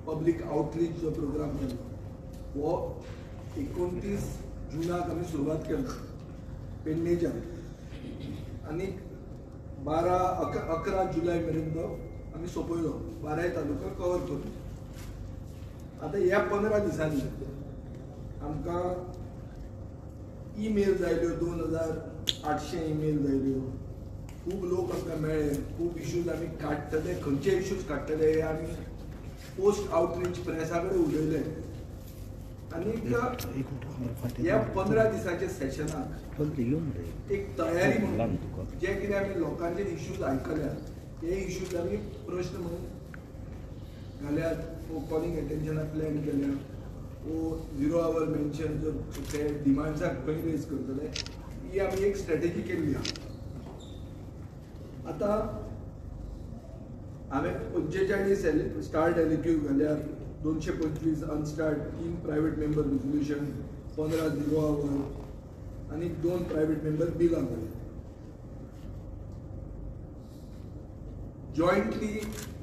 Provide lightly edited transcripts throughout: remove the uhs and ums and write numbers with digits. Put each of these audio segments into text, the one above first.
Public outreach जो programme केलो हो 29 जुनाक आमी सुरवात केलो पेडणेच्यान आनी 11 जुलय मेरेन तो आमी सोंपयलो, 12 तालुका कवर करून. आतां ह्या 15 दिसांनी आमकां ईमेल्स आयल्यो, 2800 ईमेल्स आयल्यो, खूब लोक आमकां मेळ्ळे, खूब इश्यूज आमी काडटले, खंयचे इश्यूज काडटले हे आमी पोस्ट आउटरीच प्रेसा कडेन उलयले. आनी ह्या 15 दिसाच्या सेशनाक एक तयारी म्हणून जे कितें आमी लोकांचे इश्यूज आयकल्यात हे इश्यूज आमी प्रश्न म्हणून घाल्यात, वो कॉलिंग एटेन्शनाक प्लॅन केल्या, वो झिरो our mention जर ते डिमांड्साक खंय रेज करतले, ही आमी एक स्ट्रेटेजी केल्ली आहा. आतां हांवें 45 start एलक्यू घाल्यात, 225 unstarred, 3 private member resolution, 15 zero hour आनी 2 प्रायव्हेट मेंबर बिलां घाल्यात. जॉयंटली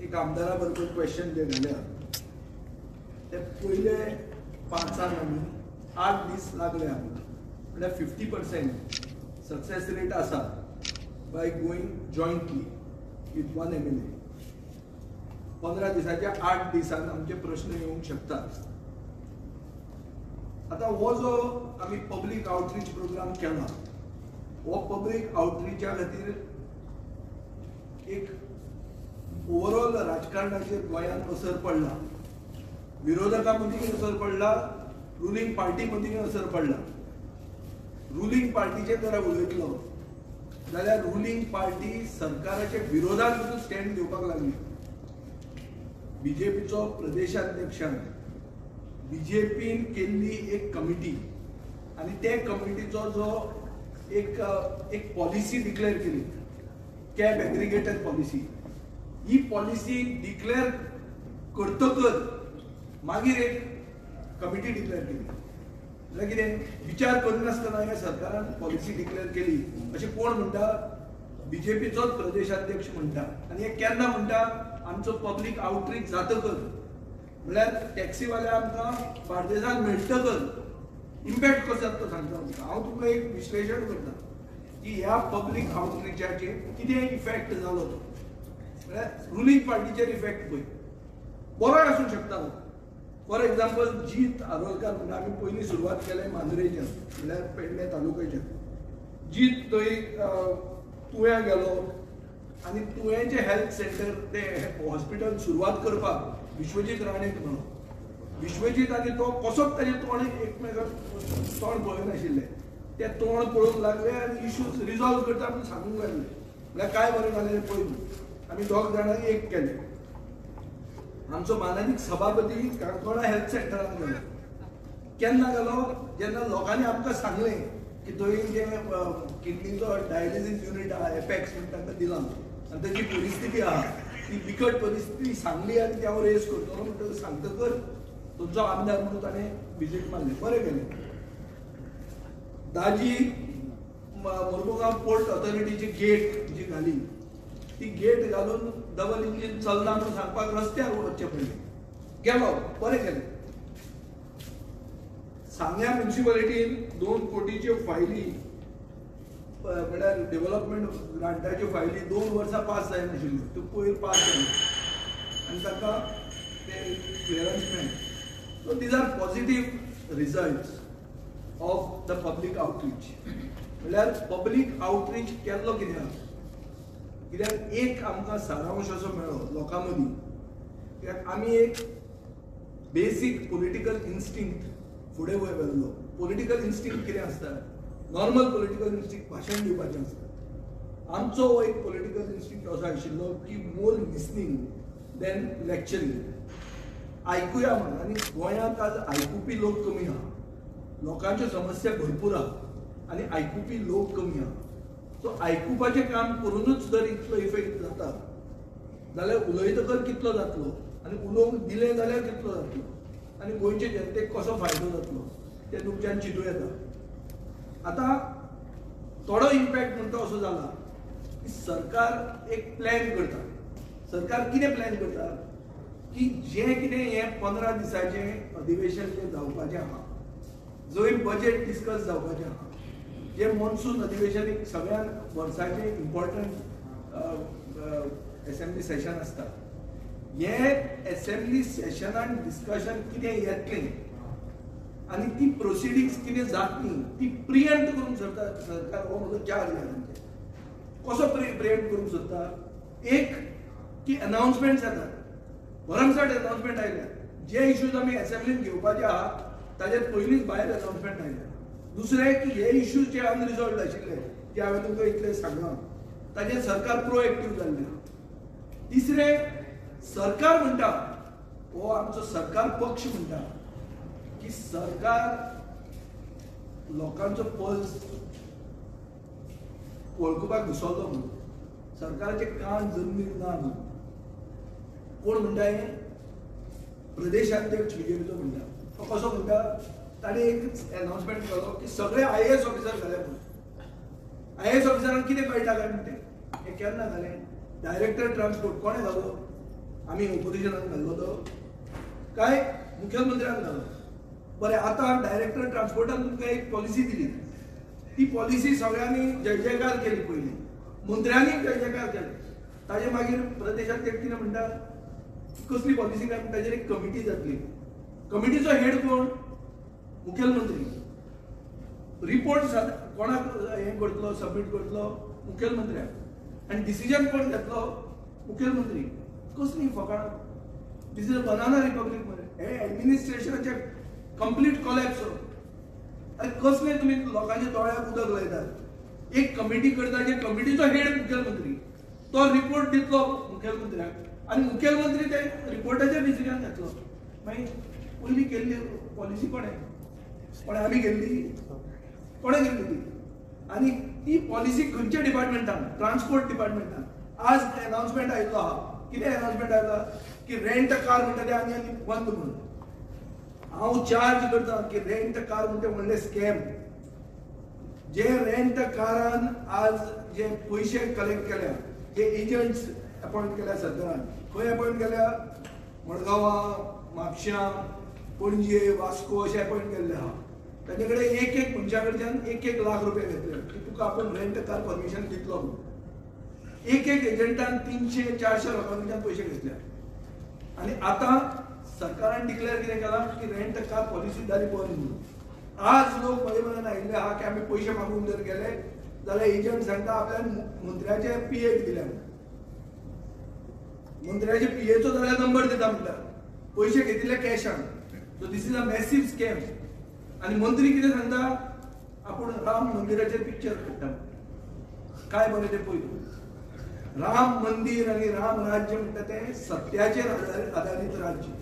एक आमदारा बरोबर क्वेश्चन जे घाल्यात ते पयले 5 आमी 8 दीस लागले आमकां, म्हणल्यार 50% सक्सेस रेट आसा by going jointly with 1 MLA. 15 दिसाच्या 8 दिसान आमचे प्रश्न येवंक शकतात. आतां हो जो आमी पब्लीक आउटरीच प्रोग्राम केला हो पब्लीक आउटरीचा खातीर एक ओवरऑल राजकारणाचेर गोंयांत असर पडला, विरोधकां मदीं असर पडला, रुलींग पार्टी मदीं असर पडला. रुलींग पार्टीचेर जर उलयतलो जाल्यार रुलींग पार्टी सरकाराच्या विरोधात सुद्दां स्टँड घेवपाक लागली. बीजेपीचो प्रदेशाध्यक्षान बीजेपीन केल्ली एक कमिटी आनी ते कमिटीचो जो एक एक पॉलिसी डिक्लेअर केली, कॅब एग्रिगेटर पॉलिसी, ही पॉलिसी डिक्लेअर करतकच मागीर एक कमिटी डिक्लेअर केली. म्हणल्यार कितें, विचार करिनासतना ह्या सरकारान पॉलिसी डिक्लेअर केली अशें कोण म्हणटा? बीजेपीचोच प्रदेशाध्यक्ष म्हणटा. आनी हे केन्ना म्हणटा? आमचो पब्लीक आउटरीच जातकच, म्हणल्यार टॅक्सीवाले आमकां बार्देसान मेळटकच इम्पॅक्ट कसो जाता तो सांगता तुमकां. हांव तुमकां एक विश्लेशण करता की ह्या पब्लीक आउटरीचाचेर कितें इफेक्ट जालो तो, म्हणल्यार रुलींग पार्टीचेर इफेक्ट पळय बरोय आसूंक शकता. फॉर एग्जाम्पल जीत आरोलकार म्हणटा, आमी पयलीं सुरवात केले मांद्रेच्यान, म्हणल्यार पेडणे तालुक्याच्यान. जीत थंय तुव्यां गेलो आनी तुयेंचें हेल्थ सेंटर ते हॉस्पिटल सुरवात करपाक विश्वजीत राणेक मेळ्ळो. विश्वजीत आनी तो कसोच ताजें तोंड एकमेकाक तोंड पळयनाशिल्लें, ते तोंड पळोवंक लागले आनी इश्यूज रिजॉल्व करता म्हणून सांगूंक लागले. म्हणल्यार काय बरें जालें तें पळय, आमी दोग जाणांनी एक केलें. आमचो मानादीक सभापती काणकोणा हेल्थ सेंटरान गेलो. केन्ना गेलो? जेन्ना लोकांनी आमकां सांगलें की थंय जें किडनीचो डायलिसीस युनीट आहा एपेक्स म्हणून तांकां दिलां आनी ताची परिस्थिती आहा ती बिकट परिस्थिती सांगली आनी ते हांव रेज करतलो म्हणटकच सांगतकच तुमचो आमदार म्हणून ताणें विजीट मारलें, बरें केलें. दाजी मोर्मुगांव पोर्ट ऑथॉरिटीची गेट जी घाली ती गेट घालून डबल इंजीन चलना म्हणून सांगपाक रस्त्यार वचचें पडलें, गेलो, बरें केलें. सांग्या म्युनिसिपालिटीन 2 कोटीच्यो फायली म्हळ्यार डेव्हलपमेंट ग्रांटाच्यो फायली 2 वर्सां पास जायनाशिल्ल्यो, त्यो पयर पास जाल्यो आनी ताका ते क्लियरन्स मेळ्ळें. So these are positive results of the public outreach. म्हणल्यार पब्लीक आउटरीच केल्लो कित्याक? कित्याक एक आमकां सारांश असो मेळ्ळो लोकां मदीं, कित्याक आमी एक बेसीक पॉलिटिकल इन्स्टिंक्ट फुडें वयर व्हेल्लो. पॉलिटिकल इन्स्टिंक्ट कितें आसता? नॉर्मल पॉलिटिकल इन्स्टिंक्ट भाशण दिवपाचें आसता. आमचो हो एक पॉलिटिकल इन्स्टिंक्ट असो आशिल्लो की मोर लिसनींग देन लॅक्चरींग, आयकुया म्हणून. आनी गोंयांत आज आयकुपी लोक कमी आहा, लोकांच्यो समस्या भरपूर आहा आनी आयकुपी लोक कमी आहा. सो आयकुपाचें काम करुनूच जर इतलो इफेक्ट जाता जाल्यार उलयतकच कितलो जातलो आनी उलोवंक दिलें जाल्यार कितलो जातलो आनी गोंयचे जनतेक कसो फायदो जातलो तें तुमच्यान चिंतूं येता. आतां थोडो इम्पॅक्ट म्हणटा असो जाला की सरकार एक प्लॅन करता. सरकार कितें प्लॅन करता की जें कितें हें 15 दिसांचें अधिवेशन जें जावपाचें आहा, जंय बजेट डिस्कस जावपाचें आहा, जें मॉन्सून अधिवेशन एक सगळ्यात वर्साचें इम्पॉर्टंट एसेंब्ली सेशन आसता, हें एसेंब्ली सेशनान डिस्कशन कितें येतलें आनी ती प्रोसिडिंग्स कितें जातली ती प्रिएम्प्ट करूंक सोदता सरकार. हो म्हजो चार्ज आहा तांचेर. कसो प्रिएम्प्ट करूंक सोदता? एक की अनाउन्समेंट जातात, भरमसाठ अनाउन्समेंट आयल्या. जे इश्यूज आमी एसेंब्लीन घेवपाचे आहा ताजेर पयलींच भायर अनाउन्समेंट आयल्या. दुसरें की हे इश्यूज जे अनरिजॉल्वड आशिल्ले जे हांवें तुमकां इतलें सांगलां ताजेर सरकार प्रोएक्टीव जाल्लें. तिसरें, सरकार म्हणटा, हो आमचो सरकार पक्ष म्हणटा की सरकार लोकांचो पल्स वळखुपाक घुसवलो म्हणून, सरकाराचे कान जमनीर ना म्हणून. कोण म्हणटा हें? प्रदेशाध्यक्ष बीजेपीचो म्हणटा. तो कसो म्हणटा? ताणें एक अनाउन्समेंट केलो की सगळे IAS officer घाले म्हणून. IAS ऑफिसरांक कितें कळटा काय म्हणटे? हें केन्ना घालें? डायरेक्टर ट्रान्सपोर्ट कोणें घालो? आमी ओपोजिशनान घाल्लो तो काय मुख्यमंत्र्यान घालो? बरें, आतां डायरेक्टर ट्रान्सपोर्टान तुमकां एक पॉलिसी दिली, ती पॉलिसी सगळ्यांनी जय जयकार केली, पयलीं मंत्र्यांनी जय जयकार केले. ताजे मागीर प्रदेशाध्यक्ष कितें म्हणटा, कसली पॉलिसी काय म्हणटा ताजेर एक कमिटी जातली. कमिटीचो हेड कोण? मुखेलमंत्री. रिपोर्ट कोणाक हें करतलो, सबमीट करतलो? मुखेलमंत्र्याक. आनी डिसिजन कोण घेतलो? मुखेलमंत्री. कसली फकाणां? This is a banana republic मरे. हे एडमिनिस्ट्रेशनाचें कंप्लीट कोलॅप्स. अरे कसले तुमी लोकांच्या दोळ्याक उदक लायतात? एक कमिटी करता, जे कमिटीचो हेड मुखेलमंत्री, तो रिपोर्ट दितलो मुखेलमंत्र्याक आनी मुखेलमंत्री ते रिपोर्टाचेर डिसिजन घेतलो. मागीर पयलीं केल्ली पॉलिसी कोणें? कोणें आमी केल्ली? कोणें केल्ली ती? आनी ती पॉलिसी खंयच्या डिपार्टमेंटान? ट्रान्सपोर्ट डिपार्टमेंटान. आज अनाउन्समेंट आयिल्लो आहा. कितें अनाउन्समेंट आयला? की रेंट कार म्हणटा ते आनी आनी बंद म्हणून. हांव चार्ज करता की रेंट कार म्हणटा व्हडलें स्कॅम. जे रेंट कारान आज जे पयशे कलेक्ट केल्या, जे एजंट्स अपॉयंट केल्या सरकारान, खंय अपॉयंट केल्या? मडगांवां, म्हापश्यां, पणजे, वास्को अशें अपॉयंट केल्ले आहा. तांचे कडेन एक एक मनशा कडच्यान 1-1 लाख रुपया घेतले की तुका आपूण रेंट कार परमिशन दितलो म्हणून. एक एक एजंटान 300-400 लोकां कडच्यान पयशे घेतले. आनी आतां सरकारान डिक्लेअर कितें केलां की रेंट कार पॉलिसी जाली बंद म्हणून. आज लोक म्हजे मनान आयिल्ले आहा की आमी पयशे मागूंक जर गेले जाल्यार एजंट सांगता आपल्यान मंत्र्याचे पीएक दिल्या, मंत्र्याचे पीएचो जाल्यार नंबर दिता म्हणटा, पयशे घेतिल्ले कॅशान. So this is a massive scam. आनी मंत्री कितें सांगता? आपूण राम मंदिराचेर पिक्चर काडटा. काय बरें तें पळय. राम मंदिर आनी राम राज्य म्हणटा तें सत्याचेर आदारीत राज्य.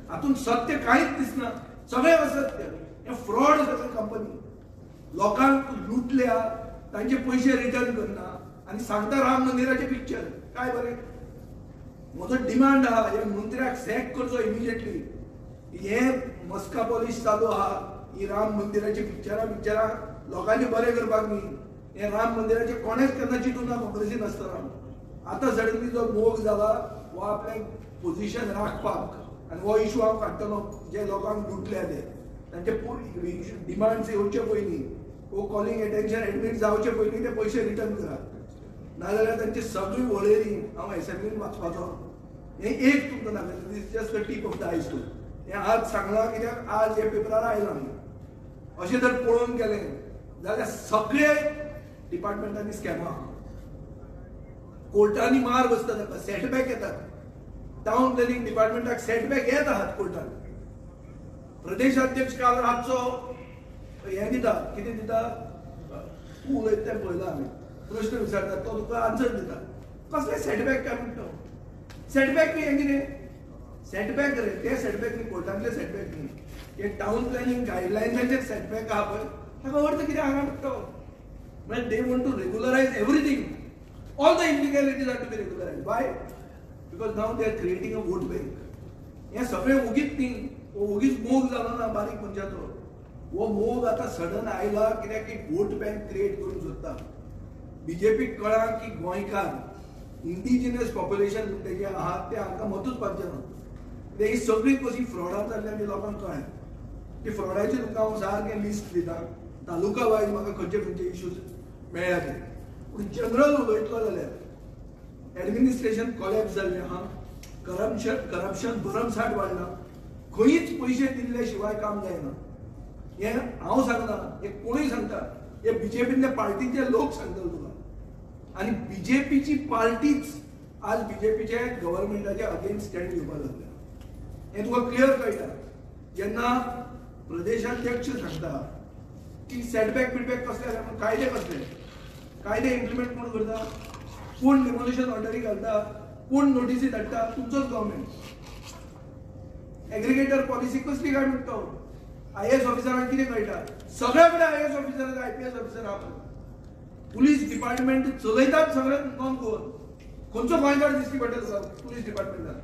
हातूंत सत्य कांयच दिसना, सगळें असत्य. हें फ्रॉड सगळें कंपनी लोकांक लुटल्या, तांचे पयशे रिटर्न करना आनी सांगता राम मंदिराचें पिक्चर. काय बरें. म्हजो डिमांड आहा ह्या मंत्र्याक सॅक करचो इमिजिएटली. हे मस्का पॉलिश चालू आहा, ही राम मंदिराची पिक्चरां पिक्चरां लोकांनी बरें करपाक न्ही. हे राम मंदिराचे कोणेच केन्ना चिंतूंक ना काँग्रेसीन आसतना. आतां सडनली जो मोग जाला हो आपलें पोजिशन राखपाक, आनी हो इशू हांव काडटलो. जे लोकांक लुटल्या ते तांचे डिमांड्स येवचे पयलीं, वो कॉलिंग एटेन्शन एडमीट जावचे पयलीं ते पयशे रिटर्न करात, नाजाल्यार तांची सगळी वळेरी हांव एसेंब्लीन वाचपाचो. हें एक तुमकां दाखयता, this just the tip of the iceberg. हें आज सांगलां कित्याक आज हे पेपरार आयलां. अशें जर पळोवंक गेलें जाल्यार सगळे डिपार्टमेंटांनी स्कॅमां, कोर्टांनी मार बसता तांकां, सेटबॅक येतात. टावन प्लॅनिंग डिपार्टमेंटाक सेटबॅक येत आहात कोर्टान. प्रदेशाध्यक्ष काल रातचो हें दिता, कितें दिता? तूं उलयता तें पळयलां आमी, प्रश्न विचारता तो तुका आन्सर दिता. कसलें सेटबॅक काय म्हणटा? सेटबॅक न्ही हें कितें सेटबॅक रे, ते सेटबॅक न्ही, कोर्टांतले सेटबॅक न्ही, हे टावन प्लॅनिंग गायडलायन्साचेर सेटबॅक आहा पळय, ताका अर्थ कितें हांगा म्हणटा? म्हळ्यार they want to regularise everything. All the illegalities are to be regularised. Why? Because now they are creating a vote bank. हें सगळें ओगीच न्ही, ओगीच मोग जालो ना बारीक मनशाचो. हो मोग आतां सडन आयला कित्याक की वोट बँक क्रिएट करूंक सोदता. बीजेपीक कळ्ळां की गोंयकार इंडिजिनस पॉप्युलेशन म्हणटा जें आहा तें हांकां मतूच पावचें ना. ही सगळी कशी फ्रॉडां जाल्ली आनी लोकांक कळ्ळें. ती फ्रॉडाची तुमकां हांव सारकें लिस्ट दिता, तालुका वायज म्हाका खंयचे खंयचे इश्यूज मेळ्ळ्या ते. पूण जनरल उलयतलो जाल्यार एडमिनिस्ट्रेशन कॉलॅप्स जाल्लें आहा, करप्शन भरमसाठ वाडलां, खंयच पयशे दिल्ले शिवाय काम जायना. हें हांव सांगना, हें कोणूय सांगता, हे बीजेपींतल्या पार्टीचे लोक सांगतले तुका. आनी बीजेपीची पार्टीच आज बीजेपीचे गव्हर्मेंटाचे अगेन्स्ट स्टँड घेवपाक लागल्या, हें तुका क्लियर कळटा. जेन्ना प्रदेशाध्यक्ष सांगता की सेटबॅक बिटबॅक कसले आसा, कायदे कसले, कायदे इम्प्लिमेंट कोण करता, कोण डिमोलिशन ऑर्डरी घालता, कोण नोटीसी धाडटा, तुमचोच गव्हर्मेंट. एग्रिगेटर पॉलिसी कसली काय म्हणटा तो, आयएएस ऑफिसरांक कितें कळटा, सगळे कडेन आयएएस ऑफिसर आयपीएस ऑफिसर आहा. पुलीस डिपार्टमेंट चलयतात सगळे नॉन गोवन, खंयचो गोंयकार दिश्टी पडटा तुका पुलीस डिपार्टमेंटान,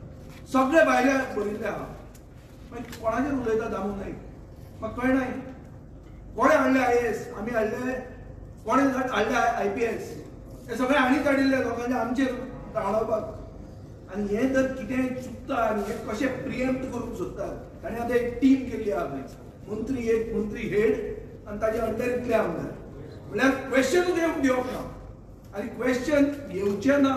सगळे भायले भरिल्ले आहा. मागीर कोणाचेर उलयता दामू नायक, म्हाका कळना. कोणें हाडले आयएएस, आमी हाडले, कोणें हाडले आयपीएस, हे सगळे हांणीच हाडिल्ले लोकांचे आमचेर धांवडावपाक. आनी हें जर कितें चुकता आनी हें कशें प्रिएम्प्ट करूंक सोदतात, ताणें आतां एक टीम केल्ली आहा खंय, मंत्री एक, मंत्री हेड आनी ताजे अंडर इतले आमदार, म्हणल्यार क्वेश्चनूच येवंक दिवप ना. आनी क्वेश्चन घेवचें ना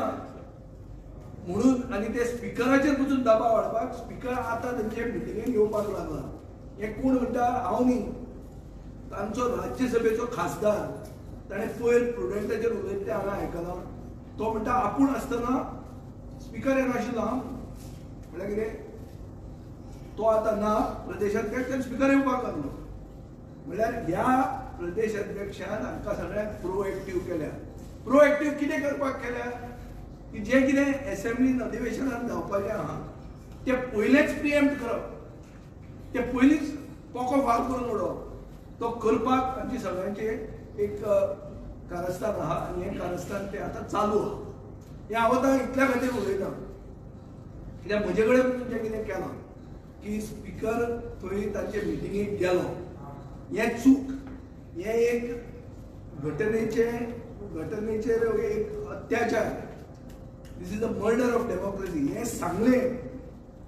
म्हणून आनी ते स्पिकराचेर पसून दबाव हाडपाक स्पिकर आतां तेंचे मिटिंगेक येवपाक लागला. हें कोण म्हणटा, हांव न्ही, तांचो राज्यसभेचो खासदार ताणें पयर प्रुडंटाचेर उलयता तें हांवें आयकलां. तो म्हणटा आपूण आसतना स्पिकर येनाशिल्लो हांव, म्हणल्यार कितें, तो आतां ना प्रदेशाध्यक्ष, स्पिकर येवपाक लागलो. म्हणल्यार ह्या प्रदेशाध्यक्षान हांकां सगळ्यांक प्रोएक्टीव केल्या. प्रोएक्टीव कितें करपाक केल्या की जें कितें एसेंब्लीन अधिवेशनान जावपाचें आहा तें पयलेंच प्रिएम्प्ट करप, तें पयलींच पोको फार करून उडोवप, तो करपाक आमची सगळ्यांचें एक कारस्थान आहा. आनी हें कारस्थान तें आतां चालू आहा. हें हांव आतां इतल्या खातीर उलयता कित्याक म्हजे कडेन जें कितें केलां की स्पिकर थंय तांचे मिटिंगेक गेलो, हें चूक, हें एक घटनेचेर एक अत्याचार, this is a murder of democracy. हें सांगलें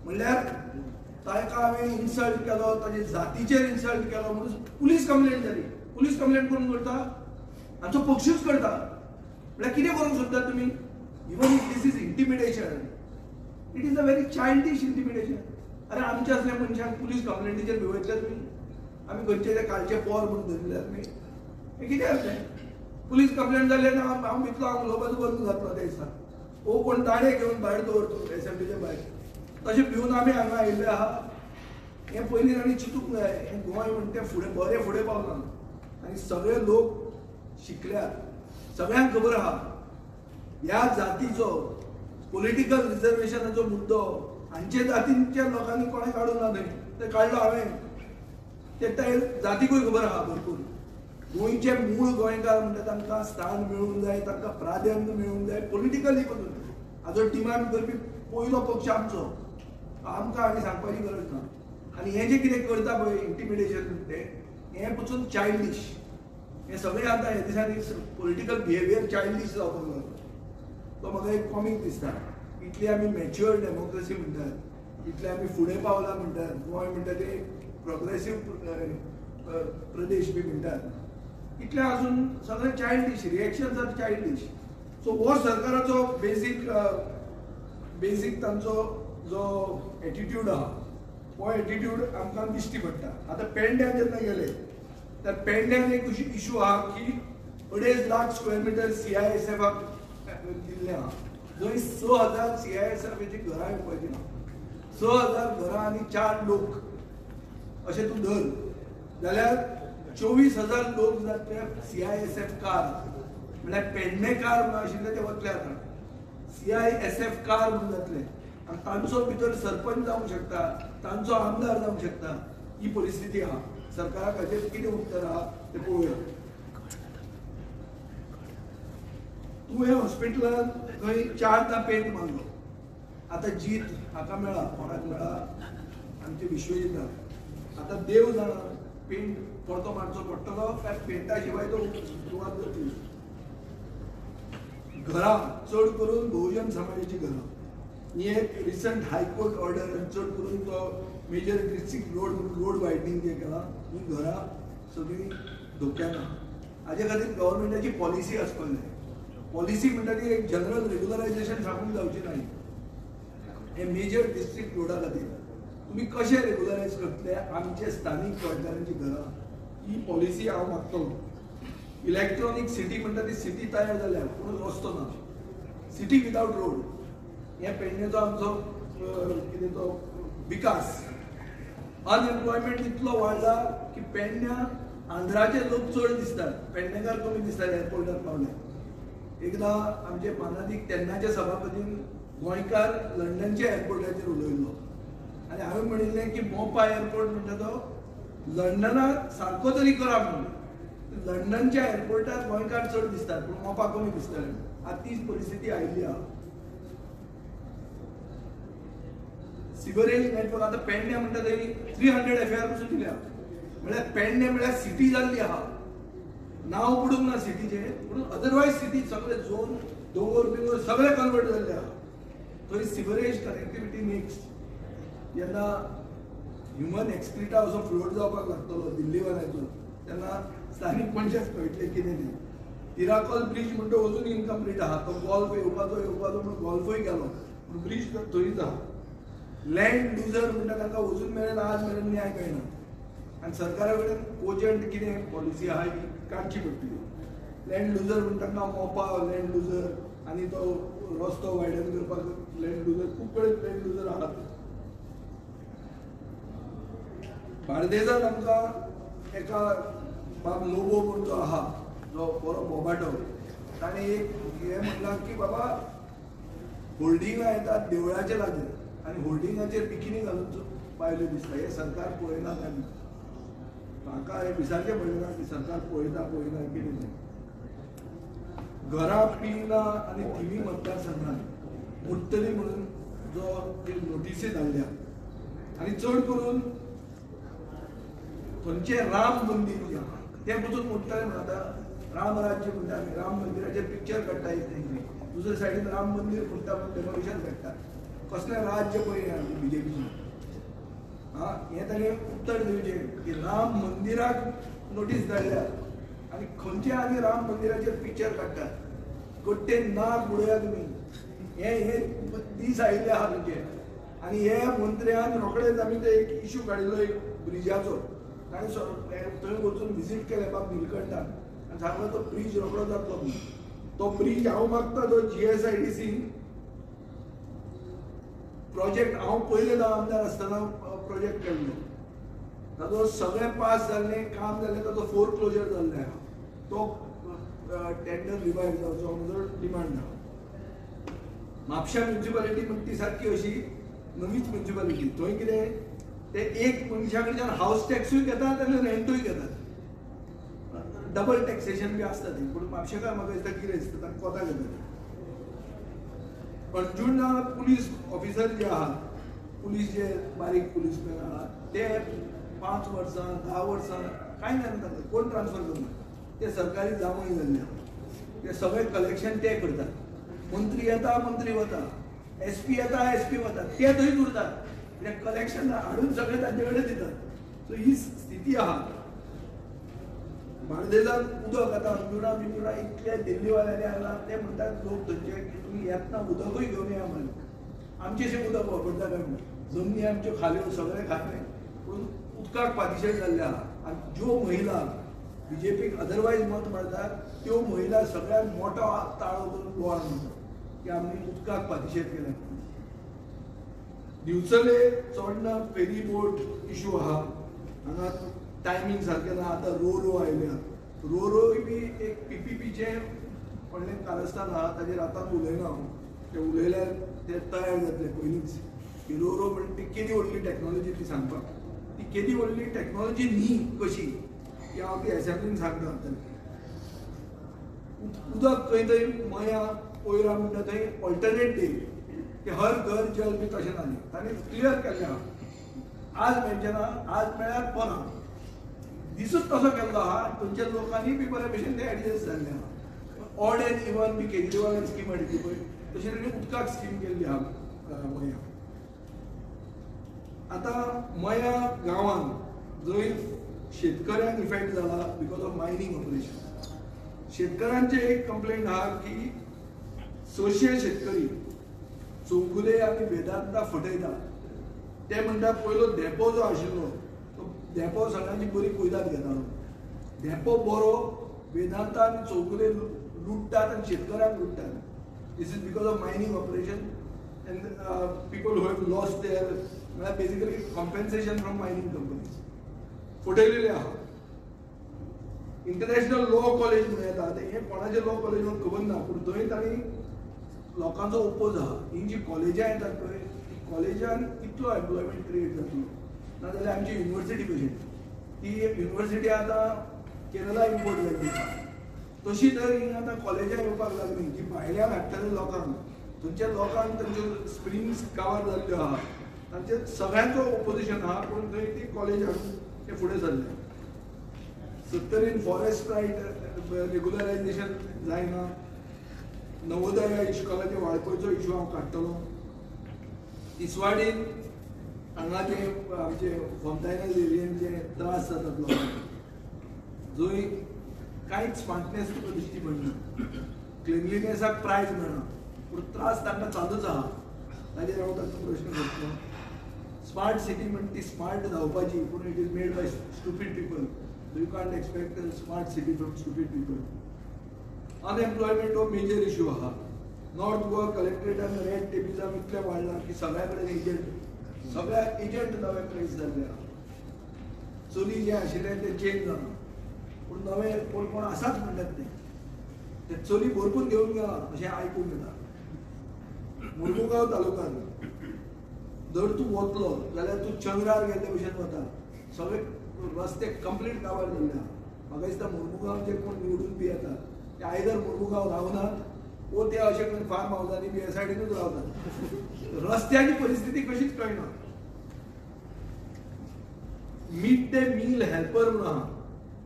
म्हणल्यार ताका हांवें इन्सल्ट केलो, ताजे जातीचेर इन्सल्ट केलो म्हणून पुलीस कंप्लेंट जाली. पुलीस कंप्लेंट करून करता, आमचो पक्षूच करता, म्हणल्यार कितें करूंक सोदतात तुमी? Even if this is intimidation, it is a very childish intimidation. अरे आमच्या असल्या मनशांक पुलीस कंप्लेंटीचेर भिवयतले तुमी, आमी खंयचे ते कालचे पोर म्हणून धरिल्ले तुमी, हें कितें आसलें? पुलीस कंप्लेंट जाली ना हांव भितलो, हांव उलोवपाचो बंद जातलो त्या दिसा. ओ कोण दाणे घेवन भायर दवरतो एसेंब्लीच्या भायर, तशें भिवन आमी हांगा आयिल्ले आहा. हें पयलीं तांणी चिंतूंक जाय. हें गोंय म्हणटा तें फुडें बरें फुडें पावलां आनी सगळे लोक शिकल्यात, सगळ्यांक खबर आहा ह्या जातीचो पॉलिटिकल रिजर्वेशनाचो मुद्दो हांचे जातींच्या लोकांनी कोणें काडूंक ना, थंय तें काडलो हांवें, ते जातीकूय खबर आहा भरपूर. गोंयचे मूळ गोंयकार म्हणटा तांकां स्थान मेळूंक जाय, तांकां प्राधान्य मेळूंक जाय पॉलिटिकली पसून. हाजो डिमांड करपी पयलो पक्ष आमचो, आमकां आनी सांगपाची गरज ना. आनी हें जें कितें करता पळय इंटिमिडेशन तें, हें पसून चायल्डीश. हें सगळें आतां ह्या दिसांनी पॉलिटिकल बिहेवियर चायल्डीश जावपाक लागलो. तो म्हाका एक कॉमीक दिसता. इतली आमी मॅच्युअर डेमोक्रेसी म्हणटात, इतले आमी फुडें पावला म्हणटात, गोंय म्हणटा ते एक प्रोग्रेसीव प्रदेश बी म्हणटात, इतलें आसून सगळें चायल्डीश रिएक्शन्स आर चायल्डीश. सो हो सरकाराचो बेजीक तांचो जो एटिट्यूड आहा हो एटिट्यूड आमकां दिश्टी पडटा. आतां पेंड्यान जेन्ना गेले तर पेंड्यान एक इशू आहा की 2.5 लाख स्क्वेअर मिटर CISF दिल्लें आहा, जंय 6,000 CISF घरां येवपाचीं ना, 6,000 घरां आनी 4 लोक अशें तूं धर जाल्यार 24,000 लोक जातले CISF car, म्हणल्यार पेडणेकार म्हणून आशिल्ले ते वतले आतां CISF car म्हणून जातले. आनी तांचो भितर सरपंच जावंक शकता, तांचो आमदार जावंक शकता. ही परिस्थिती आहा. सरकाराक हाचेर कितें उत्तर आहा तें पळोवया. तुवें हॉस्पिटलान खंय 4दा पेंट मारलो, आतां जीत हाका मेळ्ळा, कोणाक मेळ्ळा, आमचे विश्वजिताक. आतां देव जाणा पेंट परतो मारचो पडटलो काय पेंटा शिवाय तो सुरवात जातली. घरां चड करून बहुजन समाजाची घरां, ही एक रिसंट हायकोर्ट ऑर्डर चड करून तो major district road road widening जे केलां ही घरां सगळीं धोक्यान आहा. हाजे खातीर गव्हर्मेंटाची पॉलिसी आसपाक जाय. पॉलिसी म्हणटा ती एक जनरल रेगुलरायझेशन सांगूंक जावची ना. हे मेजर डिस्ट्रिक्ट रोडा खातीर तुमी कशें रेगुलरायज करतले आमचे स्थानीक गोंयकारांची घरां, ही पॉलिसी हांव मागतलो. इलेक्ट्रॉनीक सिटी म्हणटा ती सिटी तयार जाल्या पूण रस्तो ना, सिटी विदावट रोड. हे पेडणेचो आमचो कितें तो विकास. अनएम्प्लॉयमेंट इतलो वाडला की पेडण्या आंध्राचे लोक चड दिसतात, पेडणेकार कमी दिसतात एअरपोर्टार पावले. एकदां आमचे मानादीक तेन्नाचे सभापतीन गोंयकार लंडनच्या एअरपोर्टाचेर उलयल्लो आनी हांवें म्हणिल्लें की मोपा एअरपोर्ट म्हणटा तो लंडनाक सारको तरी करा म्हणून. लंडनच्या एअरपोर्टार गोंयकार चड दिसतात पूण मोपा कमी दिसताले. आतां तीच परिस्थिती आयिल्ली आहा. सिवरेज नेटवर्क आतां पेडण्या म्हणटा थंय 300 FIR पसून दिल्या, म्हळ्यार पेडणे म्हळ्यार सिटी जाल्ली आहा. नांव पडूंक ना सिटीचें, पूण अदरवायज सिटी सगळे झोन दोंगर बिंगर सगळे कन्वर्ट जाल्ले आहा. थंय सिवरेज कनेक्टिविटी नेक्स्ट जेन्ना ह्युमन एक्सक्रिटा असो फ्लोट जावपाक लागतलो दिल्लीवाल्यांचो तेन्ना स्थानीक मनशाक कळटलें कितें तें. तिराकॉल ब्रीज म्हणटा अजून इनकम्प्लीट आहा, तो गोल्फ येवपाचो येवपाचो म्हणून गोल्फूय गेलो पूण ब्रीज थंयच आहा. लँड लुजर म्हणटा तांकां अजून मेरेन आज मेरेन न्याय मेळना आनी सरकारा कडेन कोजंट कितें पॉलिसी आहा ही काडची पडटली. लँड लुजर म्हणटा तांकां मोपा लँड लुजर आनी तो रस्तो वायडन करपाक लँड लुजर, खूब कडेन लँड लुजर आहात. बार्देजान आमकां एका बाब लोबो म्हूण जो आहा जो बरो बोबाटो, ताणें एक हें म्हणलां की बाबा होल्डिंगां येतात देवळाचे लागीं आनी होल्डिंगाचेर बिकिनी घालून बायलो दिसता, हें सरकार पळयना काय म्हणटा. म्हाका हें विचारचें पडलें की सरकार पळयता पळयना कितें तें. घरां पिंगला आनी थिवी मतदारसंघात मोडटली म्हणून जो नोटिसी धाडल्या आनी चड करून थंयचें राम मंदीर जें आहा तें पसून मोडटलें म्हणून. आतां राम राज्य म्हणटा आमी, राम मंदिराचेर पिक्चर काडटा एक तेंची, दुसरे सायडीन राम मंदीर म्हणटा म्हूण डेमोलिशन काडटा. कसलें राज्य पळय आमचें बीजेपीचें. आं, हें ताणें उत्तर दिवचें की राम मंदिराक नोटीस धाडल्या आनी खंयचे आनी राम मंदिराचेर पिक्चर काडटात, गट्टेन नाक उडया तुमी. हे हे दीस आयिल्ले आहा तुमचे. आनी हे मंत्र्यान रोखडेच आमी ते एक इशू काडिल्लो एक ब्रिजाचो, ताणें थंय वचून विजीट केलें बाब निलकंठान आनी सांगलो तो ब्रीज रोखडो जातलो म्हणून. तो ब्रीज हांव मागता तो GSIDC project हांव पयले आमदार आसतना प्रोजेक्ट काडलो, ताजो सगळें पास जाल्लें, काम जालें, ताजो फोर क्लोजर जाल्लें आहा. तो टेंडर रिवायव जावचो म्हजो डिमांड आहा. म्हापशा म्युनिसिपालिटी म्हणटा ती सारकी अशी नवीच म्युनिसिपालिटी, थंय कितें ते एक मनशा कडच्यान हावस टॅक्सूय घेतात आनी रेंटूय घेतात, डबल टॅक्सेशन बी आसता थंय. पूण म्हापशेकार म्हाका दिसता कितें दिसता तांकां कोता घेतात. अंजुणा पुलीस ऑफिसर जे आहात, पुलीस जे बारीक पुलीसमॅन आहात ते 5 वर्सां 10 वर्सां कांय जायना तांकां, कोण ट्रान्सफर करना, ते सरकारी जामूय जाल्ले आहा. ते सगळे कलेक्शन ते करतात. मंत्री येता मंत्री वता, SP येता SP वता, ते थंयच उरतात, कित्याक कलेक्शन हाडून सगळे तांचे कडेन दितात. सो ही स्थिती आहा. बार्देजान उदक आतां अंजुणा बिंजुणा इतले दिल्लीवाल्यांनी आयला ते म्हणटात लोक थंयचे की तुमी येतना उदकूय घेवन या म्हणून. आमचेशें उदक वापरता काय म्हणून, जमनी आमच्यो खाल्यो सगळें खालें पूण उदकाक पातिशेर जाल्लें आहा. आनी ज्यो महिला बीजेपीक अदरवायज मत मारतात त्यो महिला सगळ्यात मोठो ताळो करून बोवाळ म्हणटात की आमी उदकाक पातिशेर केलें. दिवचले चोडणा फेरी बोट इशू आहा, हांगा टायमींग सारकें ना. आतां रो रो आयल्या, रो रोय बी एक PPPचें व्हडलें कारस्थान आहा, ताजेर आतां उलयना हांव, ते उलयल्यार ते तयार जातले पयलींच की रो रो म्हणटा ती केदी व्हडली टॅक्नोलॉजी ती सांगपाक, ती केदी व्हडली टॅक्नोलॉजी न्ही कशी ती हांव ती एसेंब्लीन सांगता. उदक खंय थंय मया पयरा म्हणटा थंय ऑल्टरनेट डे की हर घर जल बी तशें ना, ताणें क्लियर केल्लें आहा. आज मेळचें ना, आज मेळ्ळ्यार परां दिसूच तसो केल्लो आहा. थंयच्या लोकांनी बी बऱ्या भशेन ते एडजस्ट जाल्ले आहा. ऑड एन्ड इवन बी केजरीवालान स्कीम हाडिल्ली पळय तशें ताणें उदकाक स्कीम केल्ली आहा. मया. आतां मया गांवांत जंय शेतकऱ्यांक इफेक्ट जाला because of mining operation, शेतकऱ्यांचे एक कंप्लेंट आहा की 600 शेतकरी चौगुले आनी वेदांता फटयता. ते म्हणटा पयलो धेंपो जो आशिल्लो तो धेंपो सगळ्यांची बरी कुयदाद घेतालो, धेंपो बरो, वेदांता आनी चौगुले लुट्टात आनी शेतकऱ्यांक लुट्टात. This is because of mining operation and people who have lost their म्हळ्यार basically compensation from mining companies फटयलेले आहा. इंटरनॅशनल लॉ कॉलेज म्हणून येता, आतां हें कोणाचें लॉ कॉलेज म्हणून खबर ना, पूण थंय तांणी लोकांचो ओपोज आहा. ही जी कॉलेजां येतात पळय, ती कॉलेजान कितलो एम्प्लॉयमेंट क्रिएट जातलो, नाजाल्यार आमची युनिवर्सिटी भशेन ती युनिवर्सिटी आतां केरला इम्पोर्ट जाल्ली, तशी तर ही आतां कॉलेजां येवपाक लागली जी भायल्यान हाडटले लोकांक, थंयच्या लोकांक तांच्यो स्प्रिंग्स काबार जाल्ल्यो आहा, तांचे सगळ्यांचो ओपोजिशन आहा, पूण थंय ती कॉलेज हाडून ते फुडें सरले. सत्तरीन फॉरेस्ट रायट रेगुलरायजेशन जायना. नवोदय इश्कोलाचे वाळपयचो इशू हांव काडटलो. तिसवाडीन हांगा जे आमचे फोंतायनस एरियेन जे त्रास जातात लोकांक, जंय कांयच स्मार्टनेस तुका दिश्टी पडना, क्लिनलिनेसाक प्रायज मेळना, पूण त्रास तांकां चालूच आहा, ताजेर हांव तांकां प्रश्न करतलो. स्मार्ट सिटी म्हणटा ती स्मार्ट जावपाची, पूण it is made by stupid people, you can't expect a smart city from stupid people. Unemployment हो मेजर इश्यू आहा. नॉर्थ गोवा कलेक्टरेटान रेड टेपिझम इतलें वाडलां की सगळ्या कडेन एजंट, सगळ्या एजंट नवे प्लेस जाल्ले आहा. चली जे आशिल्ले ते चेंज जाला, पूण नवे कोण कोण आसाच म्हणटात ते ते चली भरपूर घेवन गेला अशें आयकूंक येता. मुर्मुगांव तालुक्यान जर तूं वतलो जाल्यार तूं चंद्रार गेल्ले भशेन वता, सगळे रस्ते कंप्लीट काबार जाल्ले आहा. म्हाका दिसता मुर्मुगांवचे कोण निवडून बी येता ते आयदर मुर्मुगांव रावनात वो ते अशें करून फार्म हावजांनी बी सायडीनूच रावतात. रस्त्याची परिस्थिती कशीच कळना. मिड डे मील हेल्पर म्हणून आहा,